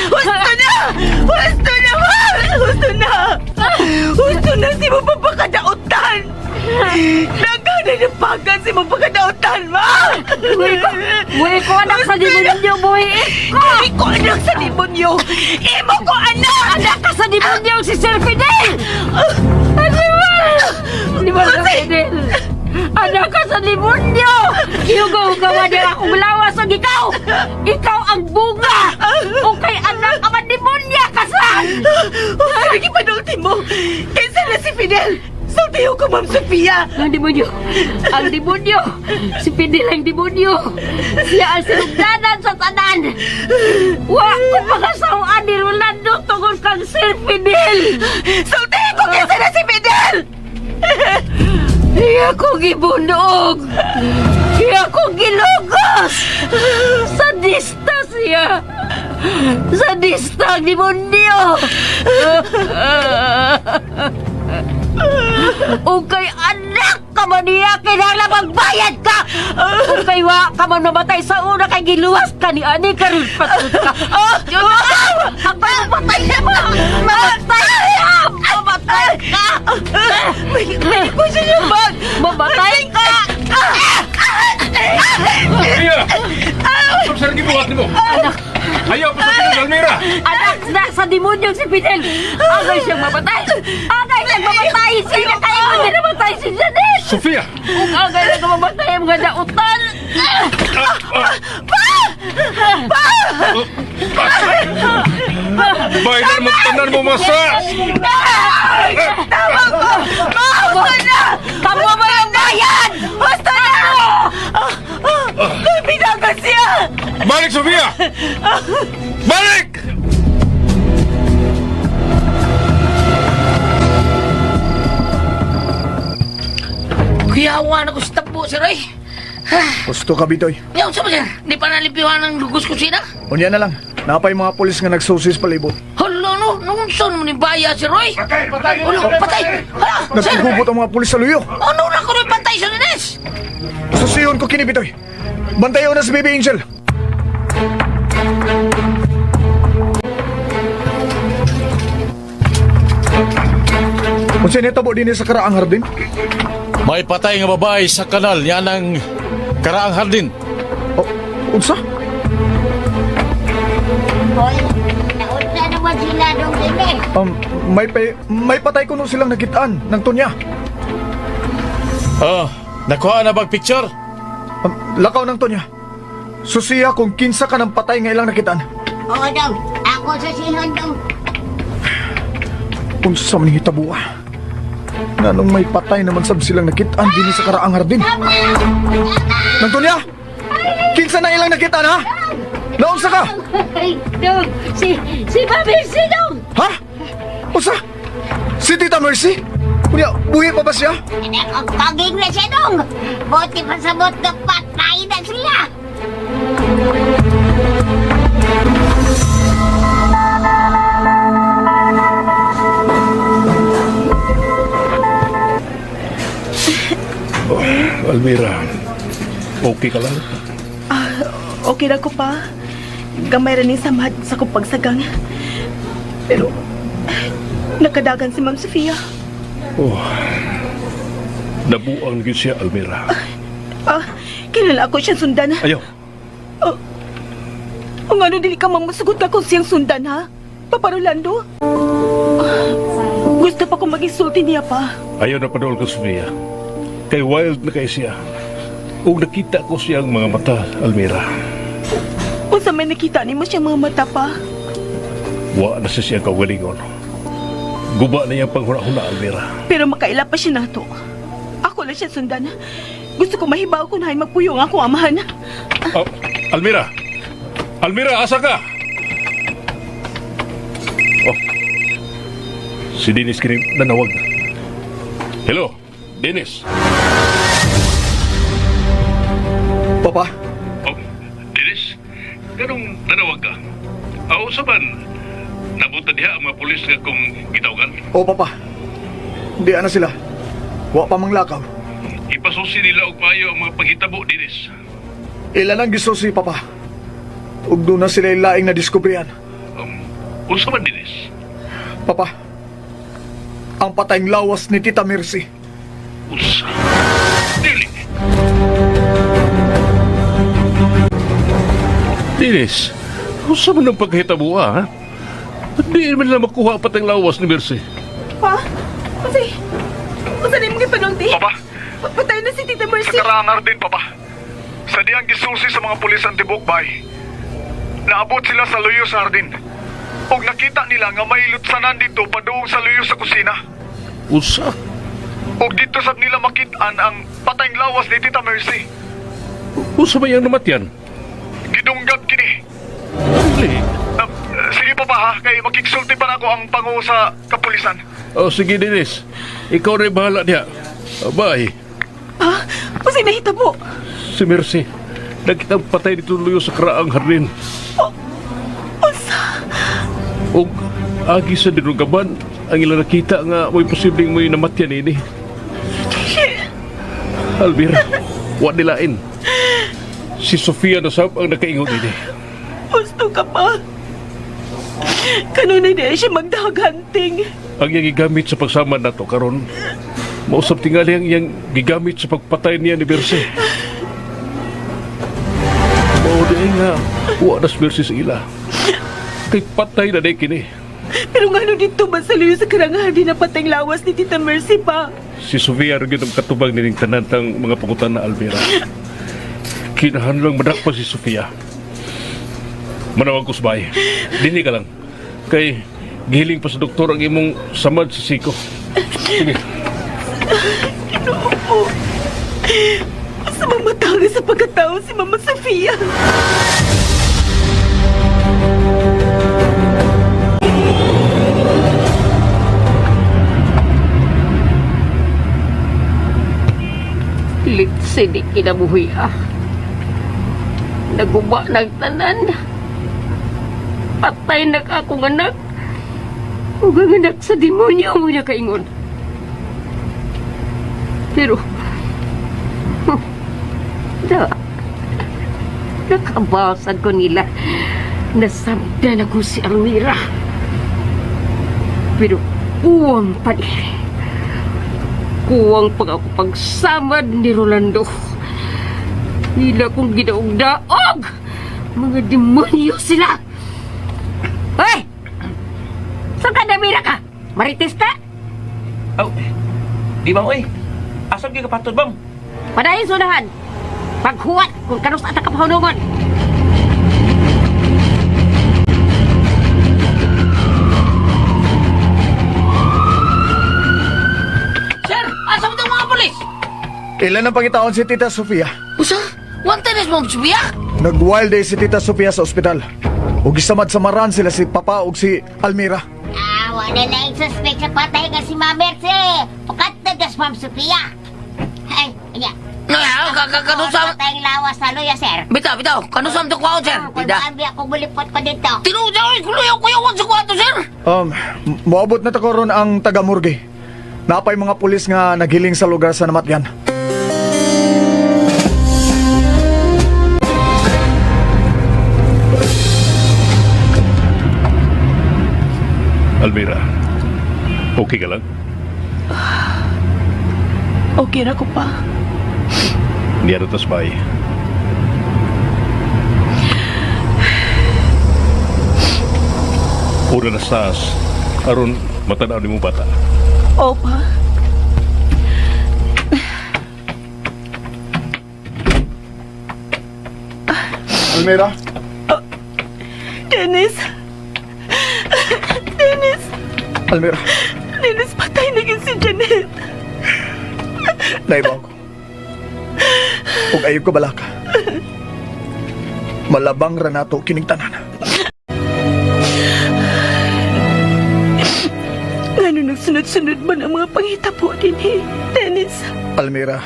Husto na! Husto na, ma'am! Husto na! Husto na si mo pagkadautan! Nagana na pagan si mo pagkadautan, ma'am! Buhi ko anak sa demonyo, buhi ko! Dili ko anak sa demonyo! Imo ko anak! Anak ka sa demonyo si Sir Fidel! Ano ba? Di ba Sir Fidel? Anak ka sa demonyo! Yugaw-gawa niya akong lawas ang ikaw! Ikaw ang bunga! O kay anak ka man demonya ka sa! Ano gipanulti mo? Kinsa na si Fidel? Sultiho ko, Ma'am Sofia! Ang demonyo! Ang demonyo! Si Fidel ang demonyo! Siya ang sinugdanan sa tanan! Wa ko pakasawaan ni Rolando tungod kang Sir Fidel! Sultiho ko, kinsa na si Fidel! Iya ko gibunog! Iya ko gilugos! Sadista siya! Sadista ang demonyo! O kay anak ka man niya, kinahanglan magbayad ka! O kay wa ka man mamatay sa una kay giluwas ka ni ani karon patut ka. Ang patay na mo! Mamatay ka! Mamatay ka! Gusto niyo ba? Mamatay ka! Sofia! Saan gibuhat nimo? Anak! Ayaw pa sa Fidel, Almira! Anak na sa demonyo si Fidel! Agay siyang mamatay! Agay siyang mamatay! Sila kayo hindi namatay si Janet! Sofia! Kung agay lang mamatay ang mga dautan! Pa! Pa! Bayad mo tanan mo masa! Tama ko! Pa! Husto na! Tama ba yung bayan? Husto na! Binagan siya! Balik, Sofia! Balik! Kuyawa na ko sa tabo, sir, ay. Gusto ka, Bitoy. Yaw, sa ba, sir? Di pa nalipiwan ng lugos kusina? Unya na lang. Napay mga pulis nga nagsusis palibot. Hala, no? Nung saan mo ni Baya, sir, oy? Patay! Patay! Ulo, patay! Hala, sir! Nagkugubot ang mga pulis sa luyo. Ano na ko rin patay sa Dines? Susiyon ko kini, Bitoy. Bantayaw na si Baby Angel. Kung sinitabo din sa karaang hardin? May patay nga babae sa kanal niya ng karaang hardin. Oh, unsa? Hoy, naunsa naman sila dong ini. May patay kuno silang nakitaan ng tunya. Oh, nakuha na bag picture? Lakaw ng tunya. Susiya kung kinsa ka ng patay nga ilang nakitaan. Oo dong, ako sa sihon dong. Unsa man hitabo ah. Nganong may patay naman sab silang nakitaan dinhi sa karaang hardin. Nang tunya! Kinsa na ilang nakitaan ha? Naunsa ka? Ay, dong! Si Mami, si dong! Ha? Unsa? Si Tita Mercy? Kunya, buhi pa ba siya? Ang kaging na siya dong. Buti pa sabot na patay na siya. Oh, Almira, okay ka lang? Ah, okay ra ko pa. Gamay ra ni samad sa kong pagsagang. Pero, nakadagan si Ma'am Sofia. Oh, nabuang gyud siya, Almira. Ah, kilala ako siyang sundan. Ayaw, O nga dili ka mamusugot ka kung siyang sundan, ha? Papa Rolando? Ah, gusto pa kong mag-insulti niya pa. ayaw na padol ko, Sofia. Kay wild na kay siya. Ug nakita ko siyang mga mata, Almira. Unsa may nakita nimo siyang mga mata pa. Wa na siya siyang kaugalingon. Guba na iyang panghuna-huna, Almira. Pero makaila pa siya nato. Ako lang siya sundan. Gusto ko mahibaw kung nahay magpuyong ako amahan. Oh, Almira! Almira, asa ka? Oh. Si Dennis kini nanawag. Hello, Dennis. Papa, Oh, Dennis, ganong nanawag ka? Aw, sa man, nabuta diha ang mga pulis nga kung gitawagan. o papa. Di ana sila. Wa pa mang lakaw. Ipasusi nila og maayo ang mga paghitabo, Dennis. Ilan ang gisusi, papa. Ug doon na sila laing na diskubrihan. Unsa man, Dennis? Papa, ang patayng lawas ni Tita Mercy. Unsa? Dili. Dennis, unsa man ang paghitabo, ha? Di man nila makuha patang lawas ni Mercy. Pa? Kasi, unsa na imong gipanulti? Papa? Patay na si Tita Mercy. Sa karaang hardin, Papa. Sa diyang gisusi sa mga pulis ang tibok bay. Naabot sila sa luyo sa hardin. Og nakita nila nga may lutsanan dito paduong sa luyo sa kusina. Unsa? Og dito sab nila makitaan ang patayng lawas ni Tita Mercy. Unsa ba iyang namatyan? Gidunggag kini. Dili. Sige papa ha, kay makiksulti pa nako ang pangulo sa kapulisan. Oh, sige, Dennis. Ikaw rin bahala diha. Oh, bye. Pa? Kasi nahitabo. Si Mercy, nakita ang patay dito luyo sa karaang hardin. Unsa? Og agi sa dinugaban, ang ilang nakita nga may posibleng may namatyan ini. Almira, wa nilain. Si Sofia na sab ang nakaingon ini. Gusto ka pa. Kanunay na siya magdaganting. Ang iyang gigamit sa pagsama nato karon, mausap tingali ang iyang gigamit sa pagpatay niya ni Berse. Mao di nga, wa na si Berse sa ila. Kay patay na di kini. Pero nga dito ba sa liyo sa karangahan di napatay lawas ni Tita Mercy pa? Si Sofia rin ang katubang nining tanan tang mga pangutan na Almira. Kinahanglang madakpa si Sofia. Manawag ko sa bahay. Dini ka lang. Kay gihiling pa sa doktor ang imong samad sa siko. Sige. Ginoo ko. Mas mamatanga sa pagkatao si Mama Sofia. Litsi di kinabuhi ah. Naguba nagtanan. Patay na ka akong anak. Ug ang anak sa demonyo mo niya kaingon. Pero, da, nakabasan ko nila. Nasabdan ako si Almira. Pero uwang pa ni. Kuwang pag ako pagsamad ni Rolando. Hila kong ginaugdaog! Mga demonyo sila! Hoy! Saan ka namira ka? Marites ka? Aw, di ba oy? Asam gyud ka patod bang? Padayon sunahan! Paghuwat kung kanus at kapahunungon! Sir, asam daw mga pulis? Ilan ang pangitaon si Tita Sofia? Usa? Wanted is Ma'am Sofia? Nag-wild day si Tita Sofia sa ospital. Ug gisamad samaran sila si Papa ug si Almira. Ah, wala na yung suspect sa patay nga si Ma'am Mercy. Pakatagas, Ma'am Sophia. Ay, iya. Nga, kanusam. Patay ang lawas sa luya, sir. Bitaw, bitaw. Kanusam to kwaon, sir. Kung maambi ako bulipot ko dito. Tinuod na oy, kuyaw kuyawan sa kwarto, sir. Moabot na ta karon ang taga-morgue. Napay mga pulis nga naghiling sa lugar sa namatyan. Almira, okay ka lang? Okay ra ko pa. Niya na tas bahay. Una na sa taas, aron matanaw ni mo bata. Opa. Almira? Dennis. Dennis. Almira, Dennis, patay na yun si Janet. naibaw ko. Ug ayaw ko balaka. Malabang ra nato kining tanan. Ngano nagsunod-sunod man ang mga panghitabo din eh, Dennis. Almira,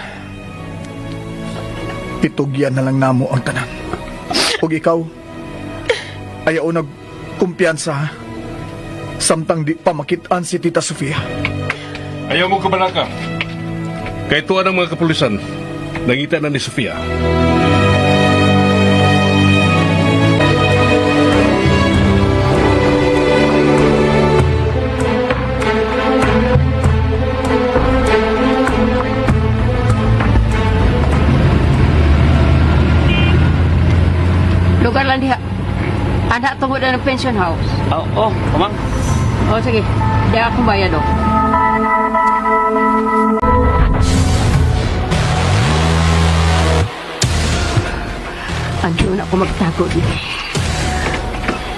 pitugyan na lang namo ang tanan. Ug ikaw, ayaw nagkumpiyansa ha? Samtang di pa makitaan si Tita Sofia. Ayaw mo kabalaka. Kay tuwa ng mga kapulisan, nangita na ni Sofia. Lugar lang diha. Anak tungod na ng pension house. Oh, oh, kumang. O sige, di akong bayad oh. Andun ako magtago din.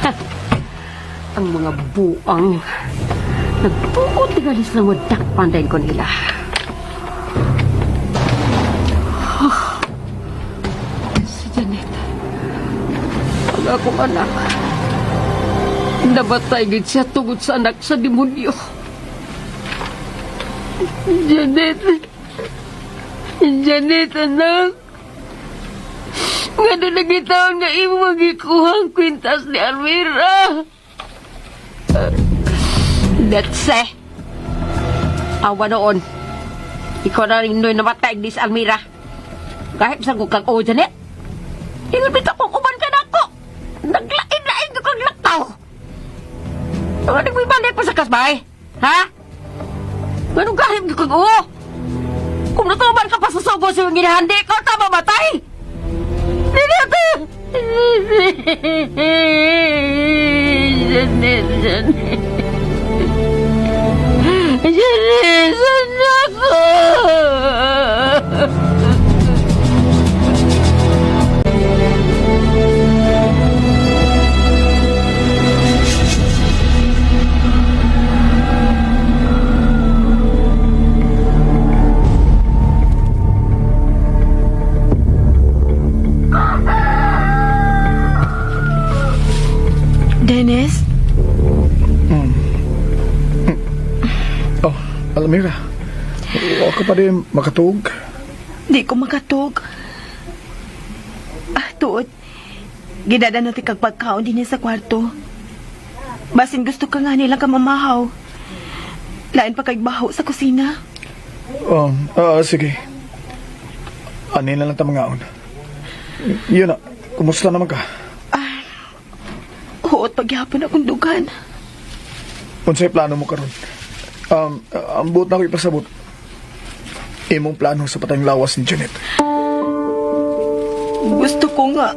Ha! Ang mga buang nagbuot tigalis lang madakpan din ko nila. Ah, si Janet. Ang akong anak. Nabatay gid siya tungod sa anak sa demonyo. Janet. Janet, anak. Nga doon nagitaon nga imo magikuha ang kwintas ni Almira. Let's say. Awa noon. Ikaw na rin noy namatay di sa Almira. Kahit sa kang o, Janet. Ingon bitaw kong uban ka na ako. Naglain-lain ka kang lakaw. Ano mo ibalik pa sa kasbay? Ha? Anong gahim ka kang oo? Kung natuban ka pa sa sobo sa iyong ginahandi, ikaw tama matay! Dili ito! Janet, Janet. Janet, anak ko! Dennis? Oh, Almira. Wa ka pa din makatug. Di ko makatug. Ah, tuod. Gidada na ti kag pagkaon din sa kwarto. Basin gusto ka nga nilang kamamahaw. Lain pa kay baho sa kusina. Oh, sige. Ani na lang ta mangaon. Yun na, kumusta naman ka? Huot pagyapon akong dugan. Unsay plano mo karon? Ang buot na ko ipasabot. Imong plano sa patayng lawas ni Janet. Gusto ko nga.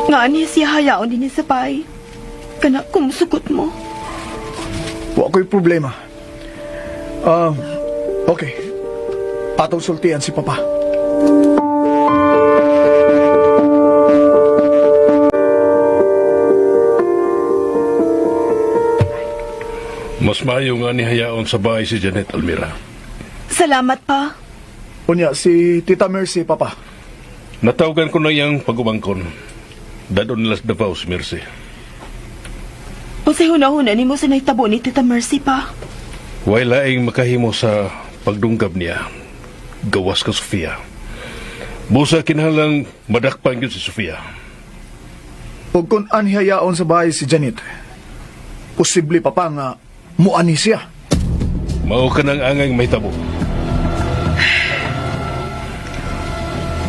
Nga ani siya hayaon din sa pay. Kana kumusugot mo. Wa ko'y problema. Okay. Atong sultian si Papa. Mas maayo nga nihayaon sa bahay si Janet, Almira. Salamat pa. Unya, si Tita Mercy, Papa. Natawagan ko na iyang pag-umangkon. Dadon nila sa Davao si Mercy. Unsay hunahuna nimo sa nahitabo ni Tita Mercy pa. Way laing makahimo sa pagdunggab niya. Gawas ka, Sofia. Busa kinahanglang madakpan yun si Sofia. Ug kung anhiyayaon sa bahay si Janet, posible papa nga muani siya. Mao ka ng angay mahitabo.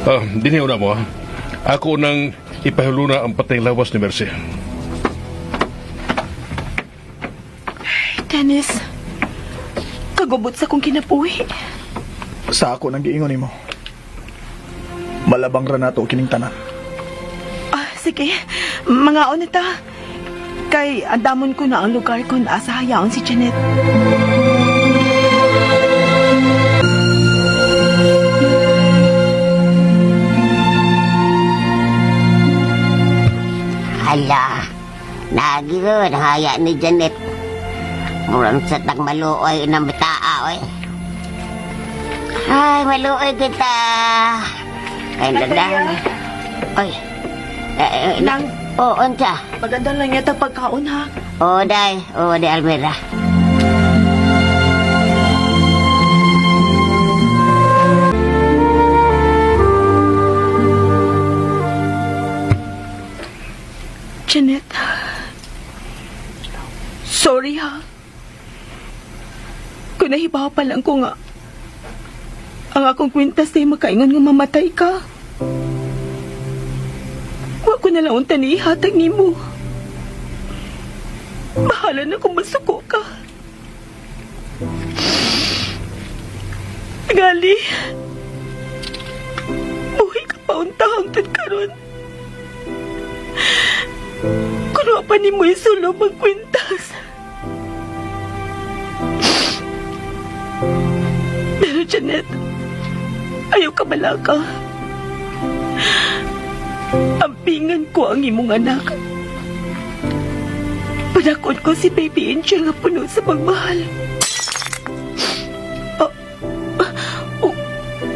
Ah, dinhi una mo ha. Ako nang ipahuluna ang patay lawas ni Mercy. Dennis, kagubot sa kong kinabuhi. Sa ako nang giingon nimo. Malabang ra nato kining tanan. Ah, sige. Mga na ta. Kay andamon ko na ang lugar kung asa hayaon si Janet. Hala, nagi ko, haya ni Janet. Murang sa tang maluoy ng bataa, oy. Ay, maluoy kita. Ay, dadan. Oy. Eh, eh, Nang- Oh, unsa? Maganda lang yata pagkaon ha. Oh, day. Oh, day, Almira. Janet. Sorry ha. Kung nahibaw pa lang ko nga, ang akong kwintas ay makaingon nga mamatay ka. Wa ko na lang unta ni ihatag nimo. Bahala na kung masuko ka. Gali, buhi ka pa unta hangtod karon. Kuno pa ni mo isulo magkwintas. Pero Janet, ayaw ka balaka. Ampingan ko ang imong anak. Panakon ko si Baby Angel nga puno sa pagmahal. Ah, ah,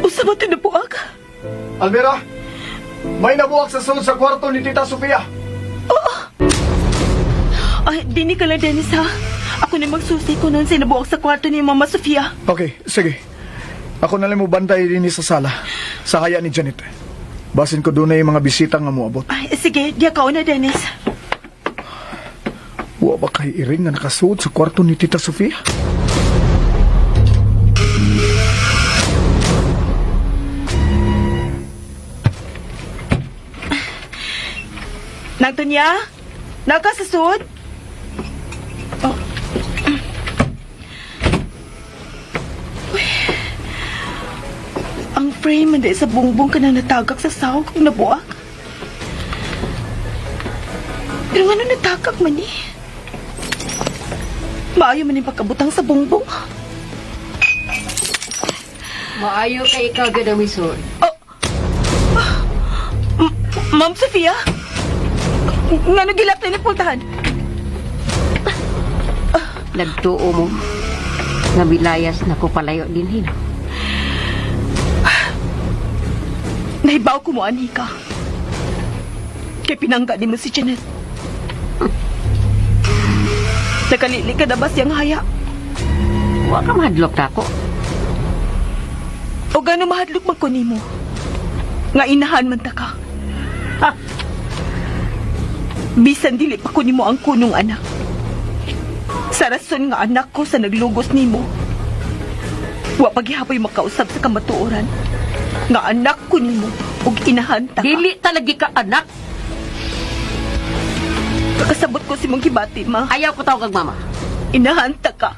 usa ba ito nabuak? Almira, may nabuak sa sulod sa kwarto ni Tita Sofia. Ay, dini ka lang, Dennis, ha? Ako na magsusi ko noon sinabuak sa kwarto ni Mama Sofia. Okay, sige. Ako na lang mo bantay din sa sala, sa haya ni Janet. Basin ko doon na yung mga bisita nga moabot. Ay, sige, diya ka una, Dennis. Wa ba kay iring nga nakasuod sa kwarto ni Tita Sofia? Nagtunya? Nakasasud? Oh. Uy. Ang frame man sa bungbong ka na natagak sa sahog kung nabuak. Pero ano natagak man eh? Maayo man yung pagkabutang sa bungbong. Maayo kay ikaw gud ang misod. Oh. Ma'am Sofia? Nga nagilap na pultahan? Nagtuo mo nga bilayas na ko palayo din hin. Nahibaw ko mo, Anika. Kay pinangga ni mo si Janet. Nakalili ka na ba siyang haya? Wa ka mahadlok na ako. O gano'ng mahadlok man ko nimo? Nga inahan man ta ka. Ha? Bisan dili pa ko nimo ang kunong anak. Sa rason nga anak ko sa naglugos nimo. Wa paghihapoy makausab sa kamatuoran. Nga anak ko nimo ug inahan ta ka. Dili talagi ka anak. Kakasabot ko si mong gibati, ma. Ayaw ko tawag ang mama. Inahan ta ka.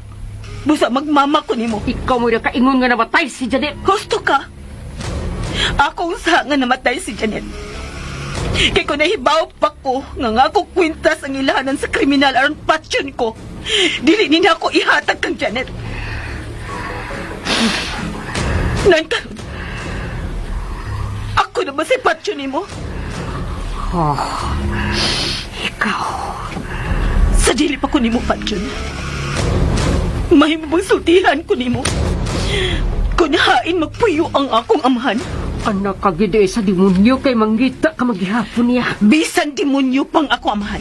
Busa magmama ko nimo. Ikaw mo kaingon nga namatay si Janet. Gusto ka. Ako usa nga namatay si Janet. Kay ko nahibaw pa ko nga nga ako kwintas ang ilahanan sa kriminal aron patyon ko. Dili ni na ako ihatag kang Janet. Nan karon. Ako na ba si patyon nimo? Oh, ikaw. Sa dili pa ko nimo patyon. Mahimo bang sultihan ko nimo? Kunhain magpuyo ang akong amahan. Anak ka gid eh, sa demonyo kay mangita ka maghihapon niya. Bisan demonyo pang ako amahan.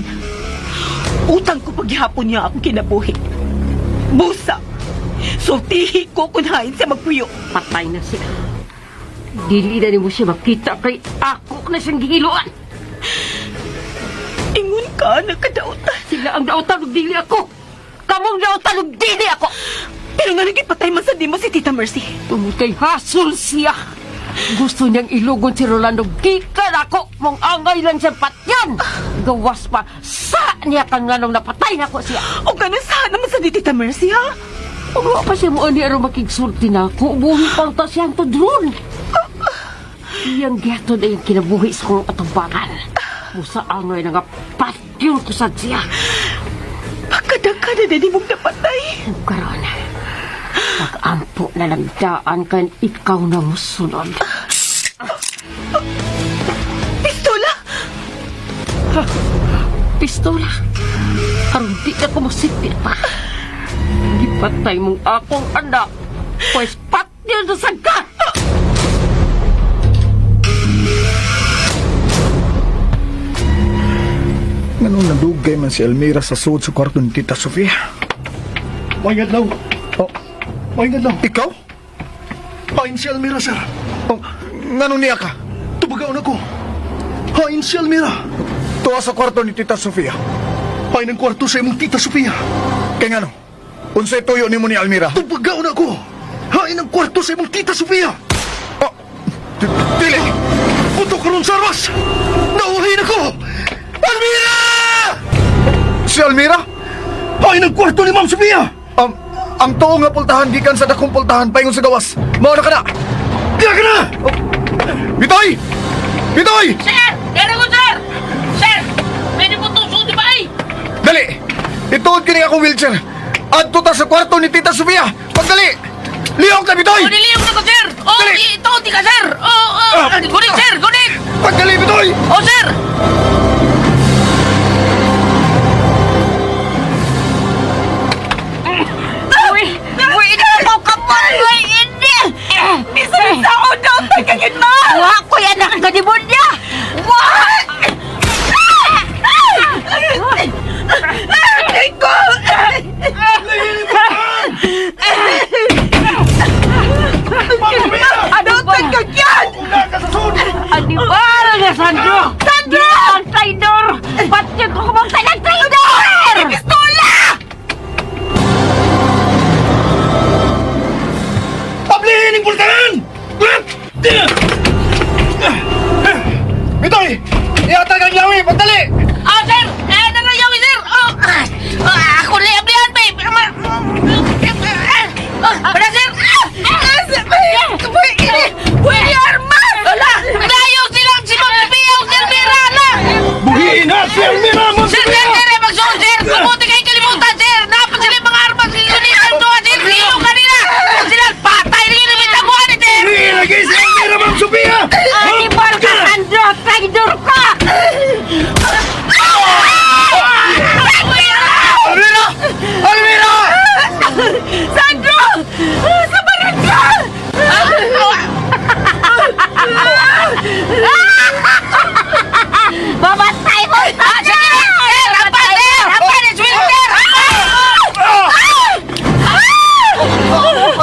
Utang ko paghihapon niya akong kinabuhi. Busa! Sultihi ko kunhain siya magpuyo. Patay na siya. Dili na nimo siya makita kay ako na siyang gihiluan. Ingon ka, nagkadautan. Sila ang dautan ug dili ako. Kamong dautan ug dili ako. Pero nga nagipatay man sa dimo si Tita Mercy. Tungod kay hasol siya. Gusto niyang ilugon si Rolando. Gikan ako! Mong angay lang siya patyan! Gawas pa sa niya kang nganong napatay na ko siya. O ganun sana naman sa di Tita Mercy, ha? Wa pa siya mo ani aron makigsulti na ako. Buhi pang ta siyang tudron. Iyang gihatod ay ang kinabuhi sa kong atubangan. Musa angay na nga patyon ko sad siya. Pagkadaka na din mong napatay. Ug karon, pag-ampo na lang daan kan ikaw na musunod. Pistola! Pistola. Aron di na ko masipit pa. Gipatay mong akong anak. Pwes patyon sa sagka! Nganong nadugay man si Almira sa suod sa kwarto ni Tita Sofia? May adlaw. Oh, May adlaw. ikaw? Hain si Almira, sir. Oh, nganong niya ka? Tubagaon ako. Hain si Almira. Tuwa sa kwarto ni Tita Sofia. Hain ang kwarto sa imong Tita Sofia. Kay ngano? Unsay tuyo nimo ni Almira? Tubagaon ako. Hain ang kwarto sa imong Tita Sofia. Oh, dili! Puto karon sa armas. Nauhin ako. Almira! Si Almira? Hain ang kwarto ni Ma'am Sofia. Ang tuo nga pultahan gikan sa dakong pultahan paingon sa gawas. Mao na ka na. Diya ka na! Oh. Bitoy! Bitoy! Sir! Dere ko, sir! Sir! Pwede mo itong di ba ay? Dali! Ituod kini akong wheelchair. Adto ta sa kwarto ni Tita Sofia. Pagdali! Lihok na Bitoy! O, niliyog na ko, sir! O, Dali! ito, di ka, sir! O, o, gunik, sir! Gunik! Pagdali Bitoy! O, sir! Uy! Uy! Ikaw ka mo! Uy! Hindi! Bisan sa ako daw, tagagin ma! Wa ko'y anak ka ni Bunya! Wa! Aray ko! Ano tagagyan? Animal nga, Sandro! Sandro! Ang traidor! Patyan ko kumang talang traidor! Pistola! Pablihin ang pultahan! Bitoy! Ihatag ang yawi! Pagdali!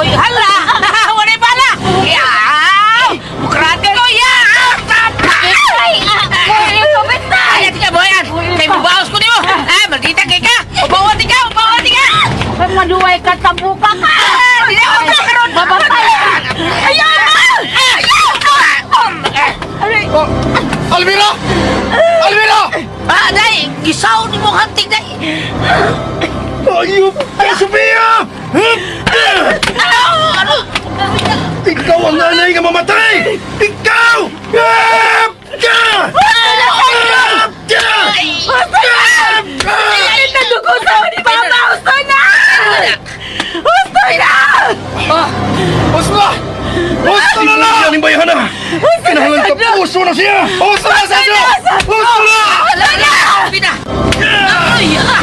Uy, hala! Wala bala! Ya! Bukrati ko, ya! Ay, Ay, tika, boyan! Kay mubaos ko nimo! Ah, maldita kay ka! Ubawan ka! Ubawan ka! Maduway ka, tabuka ka! Di na ako karon! Mamatay! Ayaw! Oh, Almira! Almira! Ah, day! Gisaw ni mong hanting, day! Ayop ka, Sofia! Ano? Ano? Ikaw ang nanay nga mamatay! Ikaw! Ah! Ah! Ah! Ay, nadugo sa ni Papa! Husto na! Husto na! Ah! Husto na! Husto na na! Yan ang bayhana! Kinahanglan ka puso na siya! Husto na, Sandro! Husto na! Wala na! Pina! Ay, ah!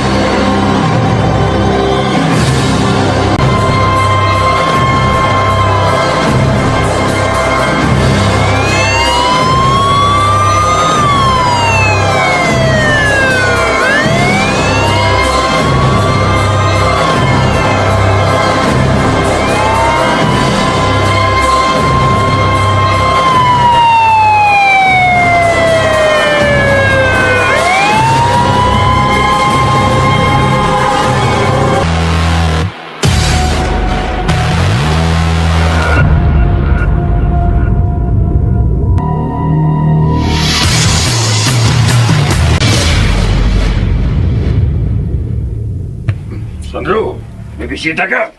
Sandro, may bisita ka!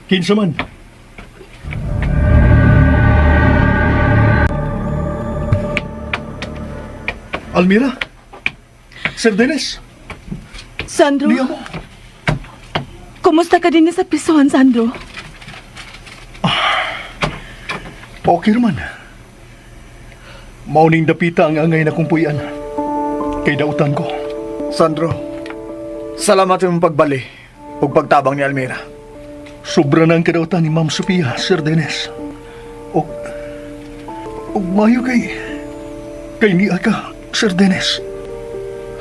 Kinsa man? Almira? Sir Dennis? Sandro, Niya mo? kumusta ka din sa prisuhan, Sandro? Okay naman. Mauning dapita ang angay na kong puyan. Kay dautan ko. Sandro, salamat sa imong pagbali ug pagtabang ni Almira. Sobra na ang kadautan ni Ma'am Sophia, Sir Dennis. Og, og mayo kay niya ka, Sir Dennis.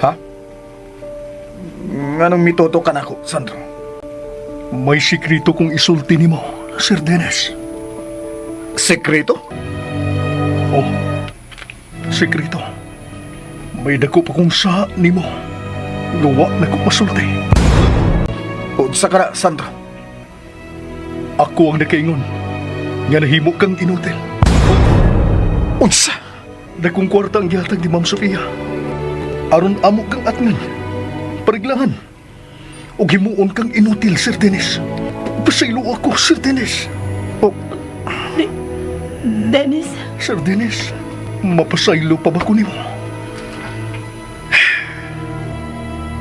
Ha? Nganong mituto ka nako, Sandro? May sikreto kong isulti nimo, Sir Dennis. Sekreto? Oh, sikreto. May dako pa kong sa nimo. Gawa na ko masulti. Unsa ka na, Sandro? Ako ang nakaingon. Nga nahimo kang inutil. Unsa? Dakong kwarta ang gihatag ni Ma'am Sofia. Aron amo kang atngan. Pariglahan. Og himuon kang inutil, Sir Dennis. Pasaylo ako, Sir Dennis. Oh, Dennis, Sir Dennis, mapasaylo pa ba ko nimo?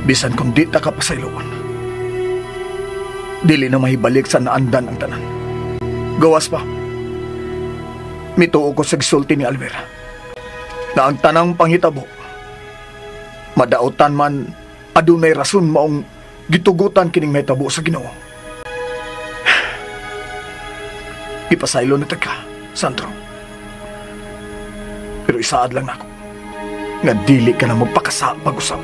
Bisan kung di ta ka pasayloon. Dili na mahibalik sa naandan ang tanan. Gawas pa. Mituo ko sa gisulti ni Almira na ang tanang panghitabo, madautan man adunay rason maong gitugutan kining mahitabo sa Ginoo. Ipasaylo na ta ka, Sandro. Pero isaad lang nako nga dili ka na magpakasa pag-usap.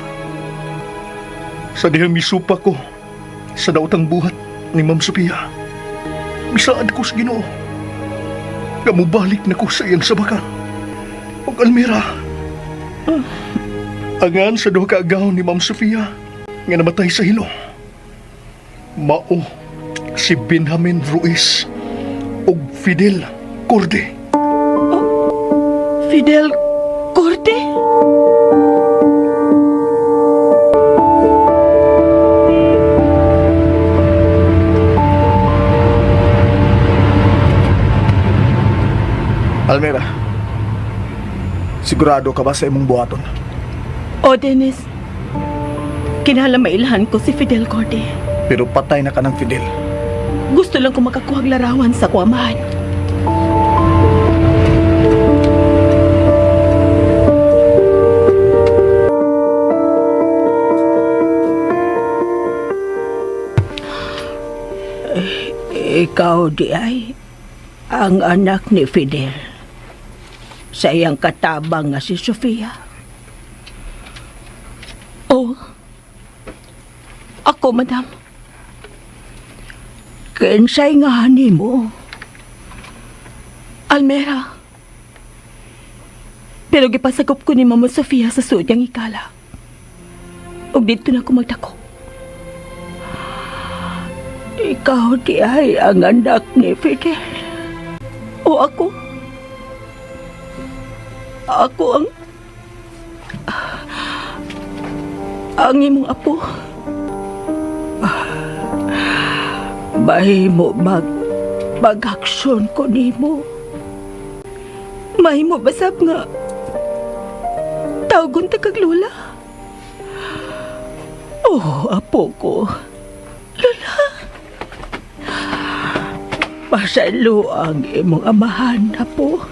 Sa dihang misupa ko sa daotang buhat ni Ma'am Sophia. Bisaad ko sa Ginoo. Nga mubalik na ko sa iyang sabakan. Og Almira. Angan sa duha ka agaw ni Ma'am Sophia nga namatay sa hilo. Mao si Benjamin Ruiz og Fidel Corde. Fidel Corte? Almira, sigurado ka ba sa imong buhaton? O, Dennis. Kinahanglan mailhan ko si Fidel Corte. Pero patay na ka ng Fidel. Gusto lang ko makakuha og larawan sa kuamahan. Ikaw di ay ang anak ni Fidel. Sa iyang katabang nga si Sofia. Oh. Ako, madam. Kinsay nga nimo? Almera. Pero gipasagop ko ni Mama Sofia sa suod niyang higala. Ug didto na ko magdako. Ikaw di ay ang anak ni Fidel. O ako. Ako ang imong apo. Mahimo mag-aksyon ko nimo. Mahimo basab nga tawgon ta kag lola. Oh, apo ko. Lola. Pasaylo ang imong amahan, apo.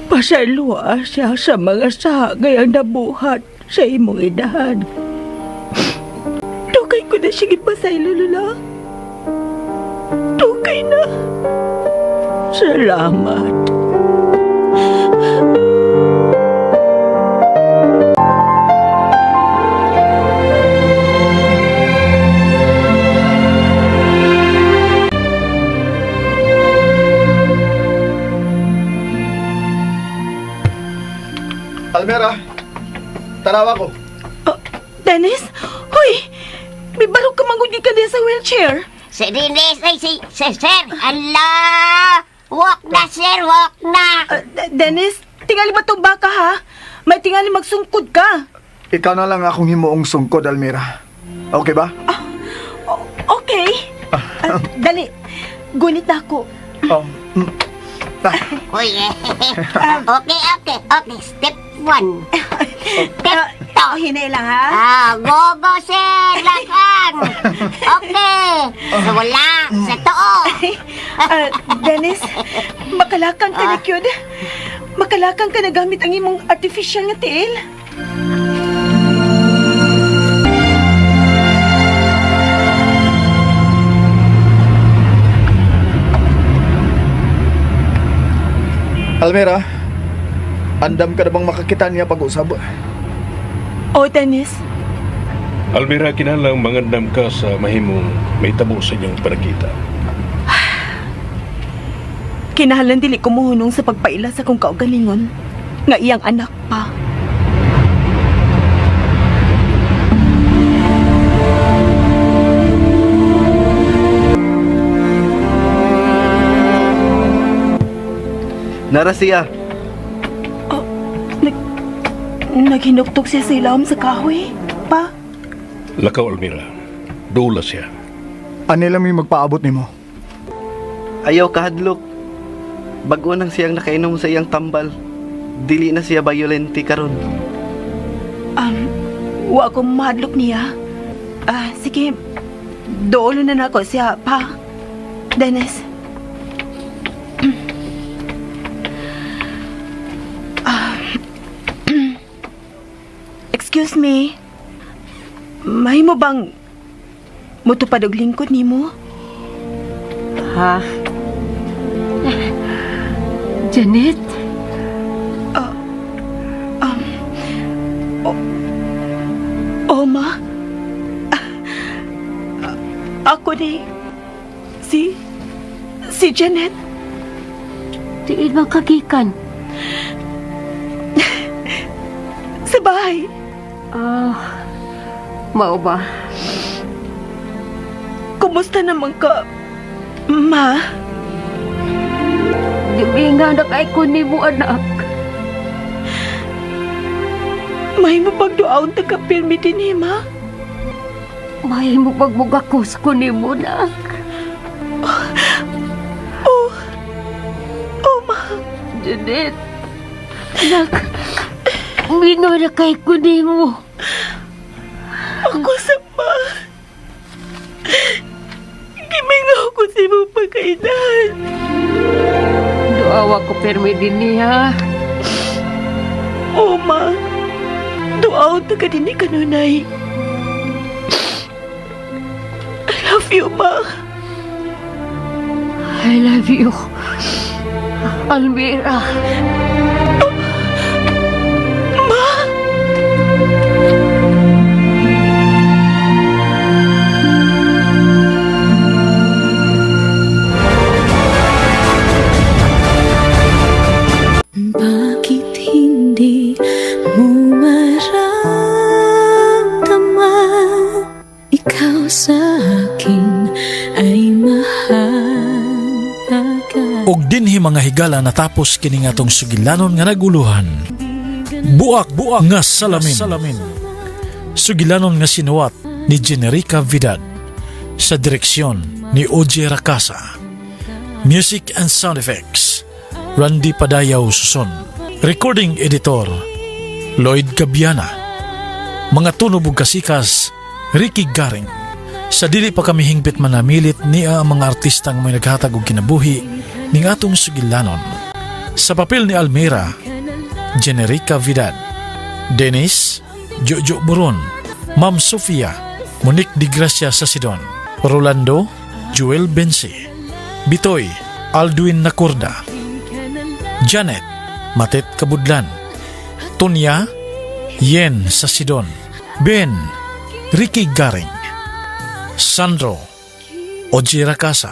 Pasaylo siya sa mga sagay ang nabuhat sa imong inahan. Dugay ko na siya gipasaylo, Lola. Dugay na. Salamat. Almera, tanawa ko. Dennis? Hoy! May barog ka manggod ka din sa wheelchair. Si Dennis, ay si Sir. Ala! Walk na, sir, walk na. Dennis, tingali ba itong baka ha? May tingali magsungkod ka. Ikaw na lang akong himuong sungkod, Almira. Okay ba? Okay. Dali. Gunit na ako. Oh. Uy, okay. Step 1. Step 2. Hinay lang ha. Go, go, sir. Lakang. Okay. Sa wala, sa too. Dennis, makalakang ka na, Kyod. Makalakang ka na gamit ang imong artificial nga tiil. Almira, andam ka na bang makakita niya pag-usab? Oh, Dennis. Almira, kinahanglang mangandam ka sa mahimong may tabo sa inyong panagkita. Kinahanglan dili ko muhunong sa pagpaila sa kong kaugalingon nga iyang anak pa. Nara siya. Oh, naghinuktok siya sa ilawom sa kahoy, pa. Lakaw, Almira. Dula siya. Anila may magpaabot nimo. Ayaw kahadlok. Bag-o nang siyang nakainom sa iyang tambal. Dili na siya violente karon. Wa ko mahadlok niya. Sige. Doolo na nako siya, pa. Dennis. Excuse me. Mahimo bang mutupad og lingkod nimo? Ha? Janet? Oma? Ako ni si Janet. Diin man kagikan? Sa bahay. Mao ba? Kumusta naman ka, Ma? Di nga na kay ko nimo, anak. Mahimo pagduaon ta ka pirmi dinhi, Ma? Mahimo pagbugakos ko nimo, anak. Oh. Oh, Ma. Janet. Anak. Mingaw na kay ko nimo. Ako sa ma. Gimingaw ko sa imong pagkainan. Duawa ko pirmi dinhi, ha? Oh, Ma. Duaw ta ka dinhi kanunay. I love you, Ma. I love you, Almira. Ma! Mahalaga. Og dinhi, mga higala, natapos kini nga atong sugilanon nga naguluhan. Buak Buak nga Salamin. Salamin. Sugilanon nga sinuwat ni Generica Vidad sa direksyon ni OJ Rakasa. Music and sound effects, Randy Padayaw Suson. Recording editor, Lloyd Gabiana. Mga tunob ug kasikas, Ricky Garing. Sa dili pa kami hingpit manamilit, niya ang mga artistang may naghatag og kinabuhi ning atong sugilanon. Sa papel ni Almira, Generica Vidad. Dennis, Jojo Buron. Ma'am Sofia, Monique Di Gracia Sasidon. Rolando, Joel Bensi. Bitoy, Alduin Nakurda. Janet, Matet Kabudlan. Tonya, Yen Sasidon. Ben, Ricky Garing. Sandro, Oji Rakasa.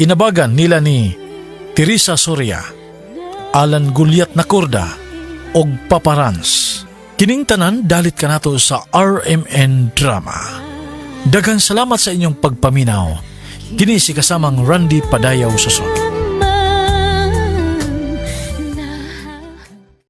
Inabagan nila ni Teresa Soria, Alan Gulyat Nakurda, og Paparans. Kining tanan dalit kanato sa RMN Drama. Daghang salamat sa inyong pagpaminaw. Kini si kasamang Randy Padayaw Suson.